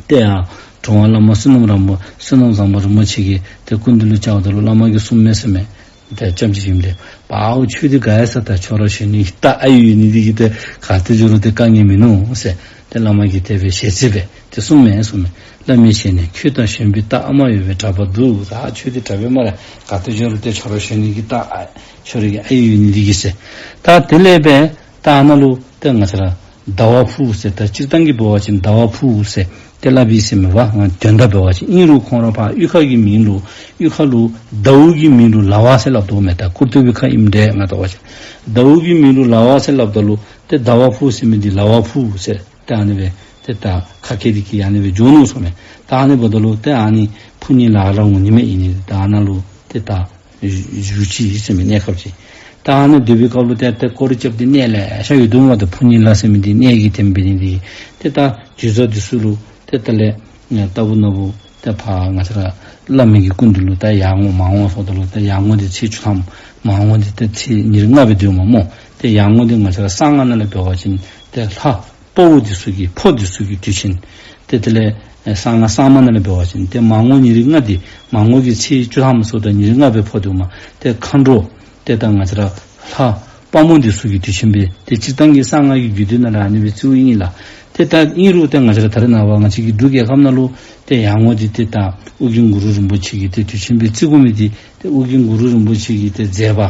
ཏེ་ཡར་གྲུབ་དབང་བླ་མ་བསོད་ནམས་ར་མོ་བསོད་ནམས་བཟང་པོ་རིན་པོ་ཆེ་གི་ཏེ་སྐུ་མདུན་ལུ་བཅརཝ་ད་ལུ་བླ་མ་གིས་གསུངམ་མས་ཟེར་མས། ཏེ་སྐྱབས་རྗེ་ཡུམ་ལས་པའོ་ཁྱོད་འདི་དགའ་ཡི་ས། ད་ཁྱོད་ར་བྱོན་ནི་རྟགས་ཨའི་ཡོད་ནི་འདི་གིས་ཏེ་ག་ཏེ་འགྱོ་རུང་ཏེ་དཀའ་ངལ་མིན་ནུག་ཟེར། ཏེ་བླ་མ་གིས་དེ་སྦེ་ཞལ་བརྩེ་སྦེ་ཏེ་གསུངམ་མས་གསུངམ་མས། བླ་མའི་ཞལ་ནས་ཁྱོད་ད་བྱོན་པའི་རྟགས་ཨ་མ་ཡོད་པའི་གྲགས་པ་འདུག། ད་ཁྱོད་འདི་དྲག་པས་སྨ་རེ། ག་ཏེ་འགྱོ་རུང་ཏེ་ཁྱོད་ར་བྱོན་ནི་གི་རྟགས་ཨ་ཁྱོད་ར་གི་ཨའི་ཡོད་ནི་འདི་གིས་ཟེར། ད་དེ་ལས་སྦེ་ད་ཨ་ནཱ་ལུ་ཏེ་ང་བཅས་ར་ཟླ་བ་ཕུག་ཟེར། ད་སྤྱིར་བཏང་གི་འབད་བ་ཅིན་ཟླ་བ་ཕུག་ཟེར་ཏེ་སླབ་ཨིན་ཟེར་མས་པ། ང་དོན་དག་འབད་བ་ཅིན་ཨིན་རུང་ཁོང་ར་ཕར་གཡུས་ཁ་གི་མིང་ལུ་གཡུས་ཁ་ལུ་ཟླཝ་གི་མིང་ལུ་ལ་བ་ཟེར་སླབ་དོ་མས། ད་ཀུར་སྟོད་པའི་ཁ་ཨིནམ་འདྲས་ང་བལྟ་བ་ཅིན་ཟླཝ་གི་མིང་ལུ་ལ་བ་ཟེར་སླབ་ད་ལུ་ཏེ་ཟླ་བ་ཕུག་ཟེར་མི་འདི་ལ་བ་ཕུག་ཟེར་ཏེ་ཨ་ནི་སྦེ་ཏེ་ད་ཁ་སྐད་འདི་གིས་ཨ་ནི་སྦེ་འགྱོ་ནུག་གསུངམ་མས། ད་ཨ་ནི་འབདཝ་ད་ལུ་ཏེ་ཨ་ནི་ཕོ་ཉིད་ལ་ར་འོང་ནི་མས། ཨིན་ནི་ད་ཨ་ནཱ་ལུ་ཏེ་ད་བཞུགས་ཅི་ཟེར་མི་གནས་སྐབས་ཅིག། ད་ཨ་ནི་སྡོད་པའི་སྐབས་ལུ་ཏེ་ཏེ་སྐོར་ར་རྐྱབ་སྟེ་གནས་ལེ་ཤ་ཡོད་དོ་མས། ཏེ་ཕོ་ཉིད་ལ་ཟེར་མི་འདི་གནས་ཀྱི་དེམ་འབད་ནི་འདི་ཏེ་ད་དུས་ཚོད་འདི་ཚུ་ལུ་ཏེ་ད་ལས་ལྟ་བུ་ན་བུ་ཏེ་ཕར་ང་བཅས་ར་བླ་མའི་གི་སྐུ་མདུན་ལུ་ད་ཡར་འོང་མར་འོང་ཟེརཝ་ད་ལུ་ད་ཡར་འོང་འདི་ཚེས་བཅུ་ཐམ་མར་འོང་འདི་ཏེ་ཚེས་ཉེར་ལྔ་སྦེ་སྡོདཔ་མས་སྨོ། ཏེ་ཡར་འོང་འདི་ང་བཅས་ར་གསང་སྔགས་ནང་ལས་འབད་བ་ཅིན་ཏེ་ལྷ་དཔའ་བོ་འདི་ཚུ་གི་ཕོ་འདི་ཚུ་གི་དུས་ཆེན། ཏེ་དེ་ལས་ཨེ་གསང་སྔགས་གསར་མ་ནང་ལས་འབད་བ་ཅིན་ཏེ་མར་ངོ་ཉེར་ལྔ་འདི་མར་ངོ་གི་ཚེས་བཅུ་ཐམ་ཟེརཝ་ད་ཉེར་ལྔ་སྦེ་ཕོག་དོ་མས། ཏེ་མཁའ་འགྲོ་ཏེ་ད་ང་བཅས་ར་ལྷ་དཔའ་མོ་འདི་ཚུ་གི་དུས་ཆེན་སྦེ་ཏེ་སྤྱིར་བཏང་གི་གསང་སྔགས་ཀྱི་རྒྱུད་སྡེ་ནང་ལས་ཨ་ནི་སྦེ་རྩིཝ་ཨིན་ལགས། ཏེ་ད་ཨིན་རུང་ཏེ་ང་བཅས་ར་ད་རེས་ནངས་པ་ང་བཅས་ཀྱི་འབྲུག་རྒྱལ་ཁབ་ནང་ལུ་ཏེ་ཡར་ངོ་འདི་ཏེ་ད་ཨོ་རྒྱན་གུ་རུ་རིན་པོ་ཆེ་གི་ཏེ་དུས་ཆེན་སྦེ་རྩི་དགོ་མི་འདི་ཏེ་ཨོ་རྒྱན་གུ་རུ་རིན་པོ་ཆེ་གི་ཏེ་མཛད་པ་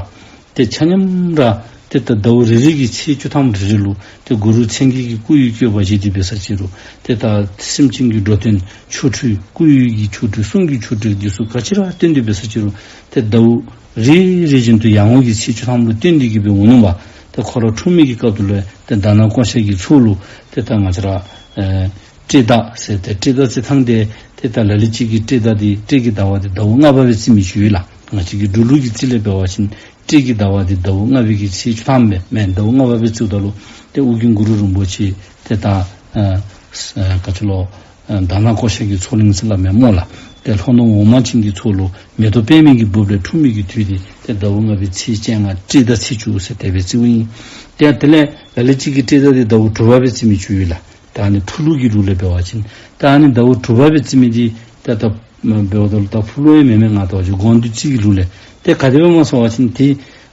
ཏེ་ཆ་མཉམ་ར་ཏེ་ད་ཟླཝ་རེ་རེ་གི་ཚེས་བཅུ་ཐམ་རེ་རེ་ལུ་ཏེ་གུ་རུ་མཚན་བརྒྱད་ཀྱི་སྐུ་ཡི་བཀོད་པ་བཞེས་ཏེ་འབད་ས་ཅིག་རུང་ཏེ་ད་སེམས་ཅན་གྱི་འགྲོ་དོན་ཆོ་འཕྲུལ་སྐུ་ཡི་གི་ཆོ་འཕྲུལ་གསུང་གི་ཆོ་འཕྲུལ་འདི་ཚུ་ག་ཅི་ར་སྟོན་ཏེ་འབད་ས་ཅིག་རུང་ཏེ་ཟླཝ་རེ་རེ་བཞིན་དུ་ཡར་ངོ་གི་ཚེས་བཅུ་ཐམ་ལུ་བརྟེན་ཏེ་གི་སྦེ་འོང་ནུག་པ། ཏེ་ཁོ་ར་འཁྲུངས་མི་གི་སྐབས་དེ་ལུ་ཏེ་དྷ་ན་ཀོ་ཤ་གི་ཚོགས་ལུ་ཏེ་ད་ང་བཅས་ར་ཨེ་སྤྲེལ་ཟླ་ཟེར་ཏེ་སྤྲེལ་ཟླ་རྩི་ཐངས་འདི་ཏེ་ད་ལ་ལུ་ཅིག་གིས་སྤྲེལ་ཟླ་འདི་སྤྲེལ་གྱི་ཟླ་བ་འདི་ཟླཝ་ལྔ་པ་སྦེ་རྩི་མི་ཅིག་ཡོད་ལགས། ང་བཅས་ཀྱི་འབྲུག་ལུགས་ཀྱི་རྩིས་ལས་འབད་བ་ཅིན་སྤྲེལ་གྱི་ཟླ་བ་འདི་ཟླཝ་ལྔ་པའི་གི་ཚེས་བཅུ་ཐམ་སྦེ་མེན་ཟླཝ་ལྔ་པ་སྦེ་རྩིཝ་ད་ལུ་ཏེ་ཨོ་རྒྱན་གུ་རུ་རིན་པོ་ཆེ་ཏེ་ད་ཨ་ཨ་ག་ཅི་ལོ་ཨ་དྷ་ན་ཀོ་ཤ་གི་ཚོགས་གླིང་ཟེར་སླབ་མས་སྨོ་ལགས། ཏེ་ལྷོ་ནུབ་འོག་མ་ཅན་གྱི་ཚོགས་ལུ་མེ་ཏོག་པདྨའི་གི་སྦུབས་ལས་འཁྲུངས་མི་གི་དུས་འདི་ཏེ་ཟླཝ་ལྔ་པའི་ཚེས་བཅོ་ལྔ་སྤྲེལ་ཟླ་ཚེས་བཅུ་ཟེར་དེ་སྦེ་རྩིཝ་ཨིན། ཏེ་དེ་ལས་ལ་ལུ་ཅིག་གིས་སྤྲེལ་ཟླ་འདི་ཟླཝ་དྲུག་པ་སྦེ་རྩི་མི་ཅིག་ཡོད་ལགས། ད་ཨ་ནི་ཕུ་ལུགས་ཀྱི་ལུགས་ལས་འབད་བ་ཅིན་ད་ཨ་ནི་ཟླཝ་དྲུག་པ་སྦེ་རྩི་མི་འདི་ད་ད་འབདཝ་ད་ལུ་ད་ཕུ་ལུགས་ཡང་མེན་མས། ང་བལྟ་བ་ཅིན་དགོངས་འདུས་རྩིས་ཀྱི་ལུགས་ལས། ཏེ་ག་དེ་སྦེ་སྨོ་ཟེར་བ་ཅིན་ཏེ་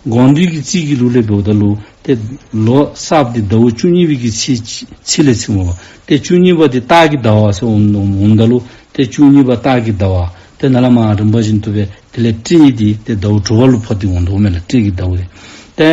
དགོངས་འདུས་ཀྱི་རྩིས་ཀྱི་ལུགས་ལས་འབདཝ་ད་ལུ་ཏེ་ལོ་གསརཔ་འདི་ཟླཝ་བཅུ་གཉིས་པའི་གི་ཚེས་ཚེས་ལས་རྩིཝ་མས་པ། ཏེ་བཅུ་གཉིས་པ་འདི་སྟག་གི་ཟླ་བ་ཟེར་འོང་འོང་ད་ལུ་ཏེ་བཅུ་གཉིས་པ་སྟག་གི་ཟླ་བ། ཏེ་ནཱ་ལས་མར་རིམ་པ་བཞིན་དུ་སྦེ་དེ་ལས་སྤྲེལ་འདི་ཏེ་ཟླཝ་དྲུག་པ་ལུ་ཕོག་སྟེ་འོང་དོ་མས་ལགས། སྤྲེལ་གྱི་ཟླཝ་འདི། ཏེ་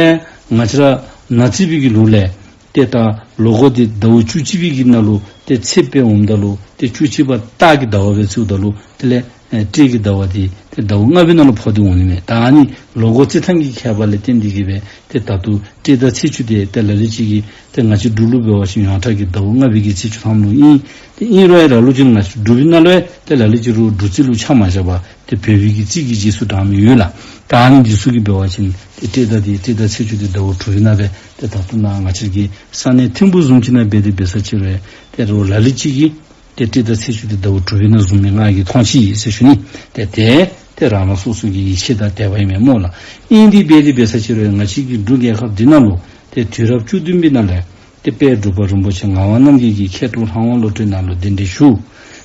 ང་བཅས་ར་ནག་རྩིས་པའི་གི་ལུགས་ལས་ཏེ་ད་ལོ་འཁོར་འདི་ཟླཝ་བཅུ་གཅིག་པའི་གི་ནང་ལུ་ཏེ་ཚེས་སྦེ་འོངམ་ད་ལུ་ཏེ་བཅུ་གཅིག་པ་སྟག་གི་ཟླ་བ་སྦེ་རྩིཝ་ད་ལུ་དེ་ལས་ཨེ་སྤྲེལ་གྱི་ཟླ་བ་འདི་ཏེ་ཟླཝ་ལྔ་པའི་ནང་ལུ་ཕོག་སྟེ་འོང་ནི་མས། ད་ཨ་ནི་ལོ་འཁོར་རྩི་ཐངས་ཀྱི་ཁྱད་པར་ལས་བརྟེན་ཏེ་གི་སྦེ་ཏེ་ད་ལྟོ་སྤྲེལ་ཟླ་ཚེས་བཅུ་འདི་ཏེ་ལ་ལུ་ཅིག་གིས་ཏེ་ང་བཅས་འབྲུག་ལུ་འབད་བ་ཅིན་ཡོངས་གྲགས་ཀྱི་ཟླཝ་ལྔ་པའི་གི་ཚེས་བཅུ་ཐམ་ལུ་ཨིན། ཏེ་ཨིན་རུང་ཡང་ལ་ལུ་ཅིག་ང་བཅས་འབྲུག་པའི་ནང་ལུ་ཡང་ཏེ་ལ་ལུ་ཅིག་རུང་འབྲུག་རྩིས་ལུ་ཆ་མ་བཞག་པར་ཏེ་བོད་པའི་གི་རྩིས་ཀྱི་རྗེས་སུ་འབྲངམ་ཡོད་ལགས། ད་ཨ་ནི་འདི་ཚུ་གིས་འབད་བ་ཅིན་ཏེ་སྤྲེལ་ཟླ་འདི་སྤྲེལ་ཟླ་ཚེས་བཅུ་འདི་ཟླཝ་དྲུག་པའི་ནང་སྦེ་ཏེ་ད་ལྟོ་ནཱ་ང་བཅས་ཀྱི་ས་གནས་ཐིམ་ཕུག་བཟུམ་ཅིག་ནང་འབད་དེ་འབད་ས་ཅིག་རུང་ཏེ་རུང་ལ་ལུ་ཅིག་གིས་ཏེ་སྤྲེལ་ཟླ་ཚེས་བཅུ་འདི་ཟླཝ་དྲུག་པའི་ནང་བཟུང་མི་ང་གིས་མཐོང་ཅི་ཟེར་ཞུ་ནི། ཏེ་ཏེ་ཏེ་རང་རང་སོ་སོ་གི་ཡིད་ཆེས་དང་དད་པ་ཨིན་མས་སྨོ་ལགས། ཨིན་དེ་འབད་དེ་འབད་ས་ཅིག་རུང་ང་བཅས་ཀྱི་འབྲུག་རྒྱལ་ཁབ་འདི་ནང་ལུ་ཏེ་དུས་རབས་བཅུ་བདུན་པའི་ནང་ལས་ཏེ་དཔལ་འབྲུག་པ་རིན་པོ་ཆེ་ངག་དབང་རྣམ་རྒྱལ་གྱིས་མཁས་གྲུབ་ལྷ་དབང་བློ་གྲོས་ནང་ལུ་གདན་འདྲེན་ཞུ།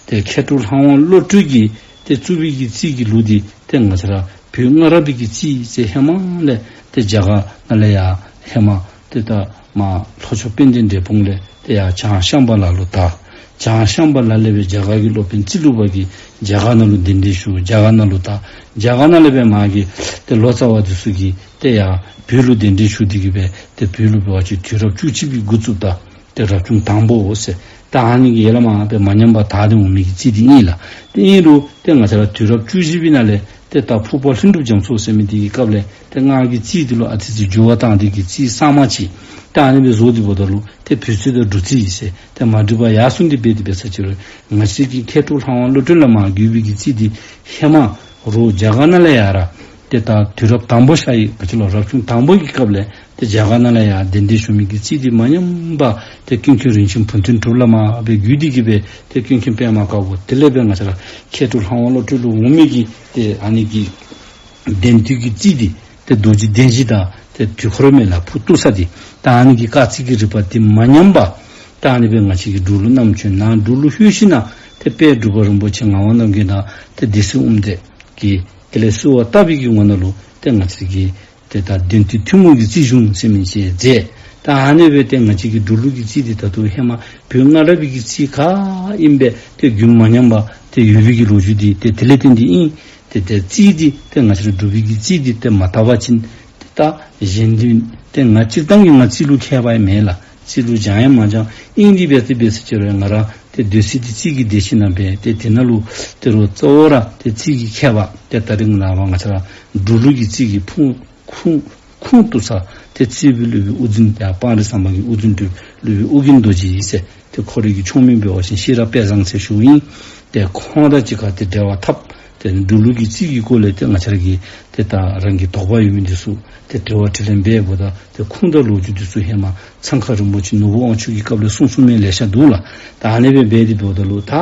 ཏེ་མཁས་གྲུབ་ལྷ་དབང་བློ་གྲོས་ཀྱིས་ཏེ་བཙུགས་པའི་གི་རྩིས་ཀྱི་ལུགས་འདི་ཏེ་ང་བཅས་ར་བོད་སྔ་རབས་པའི་གི་རྩིས་ཟེར་ཧེ་མ་ལས་ཏེ་རྒྱ་གར་ནང་ལས་ཡར་ཧེ་མ་ཏེ་ད་མར་ལྷོ་ཕྱོགས་དཔལ་ལྡན་འབྲས་སྤུངས་ལས་ཏེ་ཡར་བྱང་ཤམ་བྷ་ལ་ལུ་དར། བྱང་ཤམ་བྷ་ལ་ལས་སྦེ་རྒྱ་གར་གྱི་སློབ་དཔོན་ཙི་ལུ་པ་གིས་རྒྱ་གར་ནང་ལུ་གདན་འདྲེན་ཞུ། རྒྱ་གར་ནང་ལུ་ད་རྒྱ་གར་ནང་ལས་སྦེ་མ་གི་ཏེ་ལོ་ཙཱ་བ་འདི་ཚུ་གིས་ཏེ་ཡར་བོད་ལུ་གདན་འདྲེན་ཞུ་སྟེ་གི་སྦེ་ཏེ་བོད་ལུ་འབད་བ་ཅིན་དུས་རབས་བཅུ་གཅིག་པའི་འགོ་བཙུགས་ད་ཏེ་རབ་བྱུང་དང་པོ་ཟེར། ད་ཨ་ནི་གི་ཡར་ལས་མར་སྦེ་མ་ཉམས་པར་དར་ཏེ་འོང་མི་གི་རྩིས་འདི་ཨིན་ལགས། ཏེ་ཨིན་རུང་ཏེ་ང་བཅས་ར་དུས་རབས་བཅུ་བཞི་པའི་ནང་ལས་ཏེ་ད་ཕུར་པ་ལྷུན་གྲུབ་རྒྱ་མཚོ་ཟེར་མི་འདི་གི་སྐབས་ལས་ཏེ་སྔགས་ཀྱི་རྩིས་འདི་ལུ་ཨ་ཙི་ཙི་འགྱུར་བ་བཏང་སྟེ་གི་རྩིས་གཙང་མ་ཅིག་ཏེ་ཨ་ནི་སྦེ་བཟོ་སྟེ་འབདཝ་ད་ལུ་ཏེ་བོད་རྩིས་དང་འབྲུག་རྩིས་ཟེར་ཏེ་མ་འགྲིག་པར་ཡར་སོང་སྟེ་འབད་དེ་འབད་ས་ཅིག་རུང་ང་བཅས་ཀྱི་མཁས་གྲུབ་ལྷ་དབང་བློ་གྲོས་ལས་མར་བརྒྱུད་པའི་གི་རྩིས་འདི་ཧེ་མ་རོགས་རྒྱ་གར་ནང་ལས་ཡར་ཏེ་ད་དུས་རབས་དང་པོ་ཤར་ཡི་ག་ཅི་ལོ་རབ་བྱུང་དང་པོ་གི་སྐབས་ལས་ཏེ་རྒྱ་གར་ནང་ལས་ཡར་གདན་འདྲེན་ཞུ་མི་གི་རྩིས་འདི་མ་ཉམས་པར་ཏེ་ཀུན་མཁྱེན་རིན་ཆེན་བུ་སྟོན་གྲུབ་ལས་མར་སྦེ་བརྒྱུད་དེ་གི་སྦེ་ཏེ་ཀུན་མཁྱེན་པདྨ་དཀར་པོ་དེ་ལས་སྦེ་ང་བཅས་ར་མཁས་གྲུབ་ལྷ་དབང་བློ་གྲོས་ལུ་འོང་མི་གི་ཏེ་ཨ་ནི་གི་གདན་དུས་ཀྱི་རྩིས་འདི་ཏེ་རྡོ་རྗེ་གདན་བཞི་དང་ཏེ་དུས་འཁོར་མེ་ལ་ཕུར་གཏུགས་ས་འདི་ད་ཨ་ནི་གི་སྐར་རྩིས་ཀྱི་རིམ་པ་འདི་མ་ཉམས་པར་ད་ཨ་ནི་སྦེ་ང་བཅས་ཀྱི་འབྲུག་ལུ་བསྣམས་བྱོན་གནང་། འབྲུག་ལུ་ལྷོད་ཞིནམ་ལས་ཏེ་དཔལ་འབྲུག་པ་རིན་པོ་ཆེ་ངག་དབང་རྣམ་རྒྱལ་དང་ཏེ་སྡེ་སྲིད་དབུ་མཛད་ཀྱིས་དེ་ལས་གསོལ་བ་བཏབ་པའི་གི་ངོ་ནང་ལུ་ཏེ་ང་བཅས་ཀྱི་ཏེ་ད་གདན་དུས་ཐུན་མོང་གི་རྩིས་གཞུང་ཟེར་མི་ཅིག་མཛད། ད་ཨ་ནི་སྦེ་ཏེ་ང་བཅས་ཀྱི་འབྲུག་ལུགས་ཀྱི་རྩིས་འདི་ད་ལྟོ་ཧེ་མ་བོད་སྔ་རབས་པའི་གི་རྩིས་ག་ཨིནམ་སྦེ་ཏེ་རྒྱུན་མ་ཉམས་པར་ཏེ་ཡོད་པའི་གི་ལོ་རྒྱུས་འདི་ཏེ་དེ་ལས་བརྟེན་ཏེ་ཨིན། ཏེ་ཏེ་རྩིས་འདི་ཏེ་ང་བཅས་ར་འབྲུག་པའི་གི་རྩིས་འདི་ཏེ་མ་དར་བ་ཅིན་ཏེ་ད་གཞན་འདི་ཏེ་ང་སྤྱིར་བཏང་གི་ང་རྩིས་ལུ་མཁས་པ་ཡང་མེན་ལགས། རྩིས་ལུ་སྦྱང་ཡང་མ་སྦྱང་། ཨིན་དེ་འབད་དེ་འབད་ས་ཅིག་རུང་ང་ར་ཏེ་སྡོད་ས་འདི་རྩིས་ཀྱི་སྡེ་ཅིག་ནང་སྦེ་ཏེ་དེ་ནང་ལུ་ཏེ་རོགས་གཙོ་བོ་ར་ཏེ་རྩིས་ཀྱི་མཁས་པ་ཏེ་ད་རིས་ནངས་པ་ང་བཅས་ར་འབྲུག་ལུགས་ཀྱི་རྩིས་ཀྱི་ཕུང་ཁུངས་ཁུངས་གཏུགས་ས་ཏེ་རྩིས་པའི་སློབ་དཔོན་དབུ་འཛིན་ཏེ་སྤང་རི་ཟམ་པ་གི་དབུ་འཛིན་དུ་སློབ་དཔོན་ཨོ་རྒྱན་རྡོ་རྗེ་ཨིན་ཟེར། ཏེ་ཁོ་རའི་གི་ཆོས་མིང་འབད་བ་ཅིན་ཤེས་རབ་དཔལ་བཟང་ཟེར་ཞུཝ་ཨིན། ཏེ་ཁོང་དང་གཅིག་ཁར་ཏེ་འབྲེལ་བ་འཐབ། ཏེ་འབྲུག་ལུགས་ཀྱི་རྩིས་ཀྱི་སྐོར་ལས་ཏེ་ང་བཅས་ར་གི་ཏེ་ད་རང་གི་དོགས་པ་ཡོད་མི་འདི་ཚུ་ཏེ་དྲི་བ་དྲིས་ལན་འབདཝ་ད་ཏེ་ཁུངས་དང་ལོ་རྒྱུས་འདི་ཚུ་ཧེ་མ་ཙང་ཁ་རིན་པོ་ཆེ་ནོར་བུ་དབང་ཕྱུག་གི་སྐབས་ལས་གསུངས་གསུངས་མི་ལེ་ཤ་འདུག་ལགས། ད་ཨ་ནི་སྦེ་འབད་དེ་འབདཝ་ད་ལུ་ད་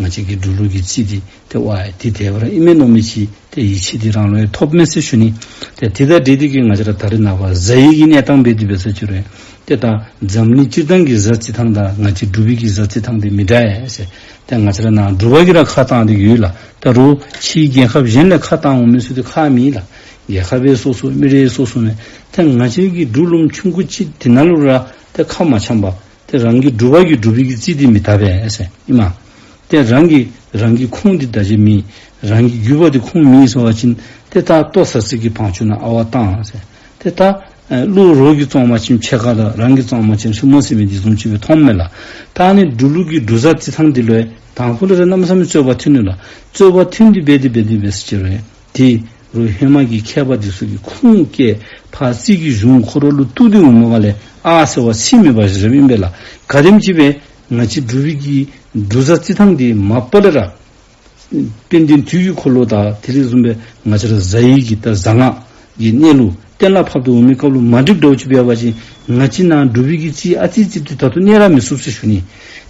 ང་བཅས་ཀྱི་འབྲུག་ལུགས་ཀྱི་རྩིས་འདི་ཏེ་ཝའི་འདི་དེ་སྦེ་ར་ཨིན་མས་མནོ་མི་ཅིག་ཏེ་ཡིད་ཆེས་འདི་རང་ལུ་ཡང་ཐོབ་མས་ཟེར་ཞུ་ནི། ཏེ་དེ་དང་འབྲེལ་ཏེ་གི་ང་བཅས་ར་ད་རིས་ནངས་པ་རྫ་ཡི་གི་གནས་སྟངས་འབད་དེ་འབད་ས་ཅིག་རུང་ཏེ་ད་འཛམ་གླིང་སྤྱིར་བཏང་གི་གཟའ་རྩིས་ཐངས་དང་ང་བཅས་འབྲུག་པའི་གི་གཟའ་རྩིས་ཐངས་འདི་མི་འདྲ་ཡ་ཟེར། ཏེ་ང་བཅས་ར་ནཱ་འབྲུག་པ་གིས་ར་ཁ་བཏང་སྟེ་ཡོད་ལགས། ད་རུང་ཕྱིའི་རྒྱལ་ཁབ་གཞན་ལས་ཁ་བཏང་འོང་མི་ཚུ་ཏེ་ཁག་མེད་ལགས། རྒྱལ་ཁབ་སྦེ་སོ་སོ་མི་རིགས་སོ་སོ་མས། ཏེ་ང་བཅས་ཀྱི་འབྲུག་ལུངམ་ཆུང་ཀུ་ཅིག་འདི་ནང་ལུ་ར་ཏེ་ཁ་མ་འཆམ་པར་ཏེ་རང་གི་འབྲུག་པ་གིས་འབྲུག་པའི་གི་རྩིས་འདི་མི་དར་བས་ཟེར་ཨིན་མས། ཏེ་རང་གི་རང་གི་ཁུངས་འདི་དར་བྱེད་མེད། རང་གི་བརྒྱུད་པ་འདི་ཁུངས་མེད་ཟེར་བ་ཅིན་ཏེ་ད་ལྟོ་ཟ་ས་གི་བང་ཆུང་ནང་ཨ་ཝ་བཏང་ཟེར། ཏེ་ད་ཨེ་ཀླུ་རོགས་ཀྱིས་བཙོང་པ་ཅིན་ཕྱེད་ཀ་དང་རང་གིས་བཙོང་པ་ཅིན་ཧྲིལ་མོ་ཟེར་མི་འདི་བཟུམ་ཅིག་སྦེ་མཐོངམ་མས་ལགས། ད་ཨ་ནི་འབྲུག་ལུགས་ཀྱི་འབྲུག་གཟའ་རྩིས་ཐངས་འདི་ལུ་ཡང་དང་ཕུ་ལས་ར་གནམ་མེད་ས་མེད་རྩོད་པ་ཐོན་ནུག་ལགས། རྩོད་པ་ཐོན་ཏེ་འབད་དེ་འབད་དེ་འབད་ས་ཅིག་རུང་ཡང་ཏེ་རོགས་ཧེ་མ་གི་མཁས་པ་འདི་ཚུ་གིས་ཁུངས་བཀལ་ཕར་རྩིས་ཀྱི་གཞུང་ཁོ་ར་ལུ་གཏུགས་ཏེ་འོངམ་སྒང་ལས་ཨ་ཟེར་བ་ཚིག་མེད་པ་བཞག་བཞགཔ་ཨིན་པས་ལགས། ག་དེམ་ཅིག་སྦེ་ང་བཅས་འབྲུག་པའི་གི་འབྲུག་གཟའ་རྩིས་ཐངས་འདི་མ་པ་ལས་ར་དཔལ་ལྡན་དུས་ཀྱི་འཁོར་ལོ་དང་དེ་ལས་བཟུང་སྦེ་ང་བཅས་ར་གཟའ་ཡི་གི་ད་གཟའ་ངག་གི་གནས་ལུགས་གཏན་ལ་ཕབ་སྟེ་འོང་མི་སྐབས་ལུ་མ་འགྲིགཔ་འདྲཝ་ཅིག་འབད་བ་ཅིན་ང་བཅས་ནཱ་འབྲུག་པའི་གི་རྩིས་ཨ་ཙི་ཙི་འདི་ད་ལྟོ་གནས་ར་མི་ཚུགས་ཟེར་ཞུ་ནི།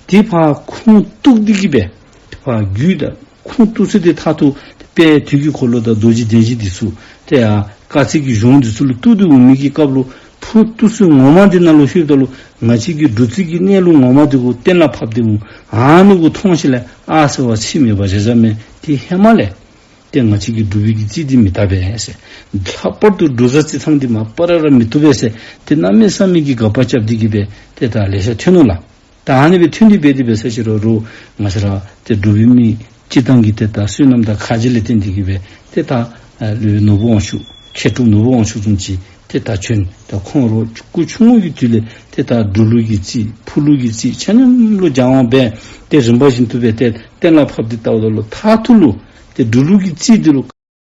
ཏེ་ཕར་ཁུངས་གཏུགས་ཏེ་གི་སྦེ་ཏེ་ཕར་བརྒྱུད་ད་ཁུངས་གཏུགས་ས་འདི་མཐར་ཐུག་དཔལ་དུས་ཀྱི་འཁོར་ལོ་དང་རྡོ་རྗེ་གདན་བཞི་འདི་ཚུ་ཏེ་ཡང་སྐར་རྩིས་ཀྱི་གཞུང་འདི་ཚུ་ལུ་གཏུགས་ཏེ་འོང་མི་གི་སྐབས་ལུ་ཕུར་གཏུགས་ས་ངོ་མ་འདི་ནང་ལུ་ལྷོདཔ་ད་ལུ་ང་བཅས་ཀྱི་འབྲུག་རྩིས་ཀྱི་གནས་ལུགས་ངོ་མ་འདི་གུ་གཏན་ལ་ཕབ་སྟེ་འོང་། ཨ་ནི་གུ་མཐོང་ཞིནམ་ལས་ཨ་ཟེར་བ་ཚིག་མེད་པ་བཞག་བཞགཔ་མས། ཏེ་ཧེ་མ་ལས་ཏེ་ང་བཅས་ཀྱི་འབྲུག་པའི་གི་རྩིས་འདི་མི་དར་བས་ཟེར། ལྷག་པར་དུ་འབྲུག་གཟའ་རྩིས་ཐངས་འདི་མ་པ་ལས་ར་མི་བཏུབ་པས་ཟེར། ཏེ་གནམ་མེད་ས་མེད་ཀྱི་དགག་པ་རྐྱབ་སྟེ་གི་སྦེ་ཏེ་ད་ལེ་ཤ་ཐོན་ནུག་ལགས། ད་ཨ་ནི་སྦེ་ཐོན་ཏེ་འབད་དེ་འབད་ས་ཅིག་རུང་རོགས་ང་བཅས་ར་ཏེ་འབྲུག་པའི་མི་སྤྱིར་བཏང་གི་ཏེ་ད་བསོད་ནམས་དང་ཁ་རྗེ་ལས་བརྟེན་ཏེ་གི་སྦེ་ཏེ་ད་ཨ་སློབ་དཔོན་ནོར་བུ་དབང་ཕྱུག་མཁས་གྲུབ་ནོར་བུ་དབང་ཕྱུག་བཟུམ་ཅིག་ཏེ་ད་བྱོན། ད་ཁོང་རོགས་སྐུ་ཆུང་ངུ་གི་དུས་ལས་ཏེ་ད་འབྲུག་ལུགས་ཀྱི་རྩིས་ཕུར་ལུགས་ཀྱི་རྩིས་ཆ་མཉམ་ལུ་སྦྱང་བ་འབད་ཏེ་རིམ་པ་བཞིན་དུ་སྦེ་ཏེ་གཏན་ལ་ཕབ་སྟེ་བལྟཝ་ད་ལུ་མཐར་ཐུག་ལུ་ཏེ་འབྲུག་ལུགས་ཀྱི་རྩིས་འདི་ལུ་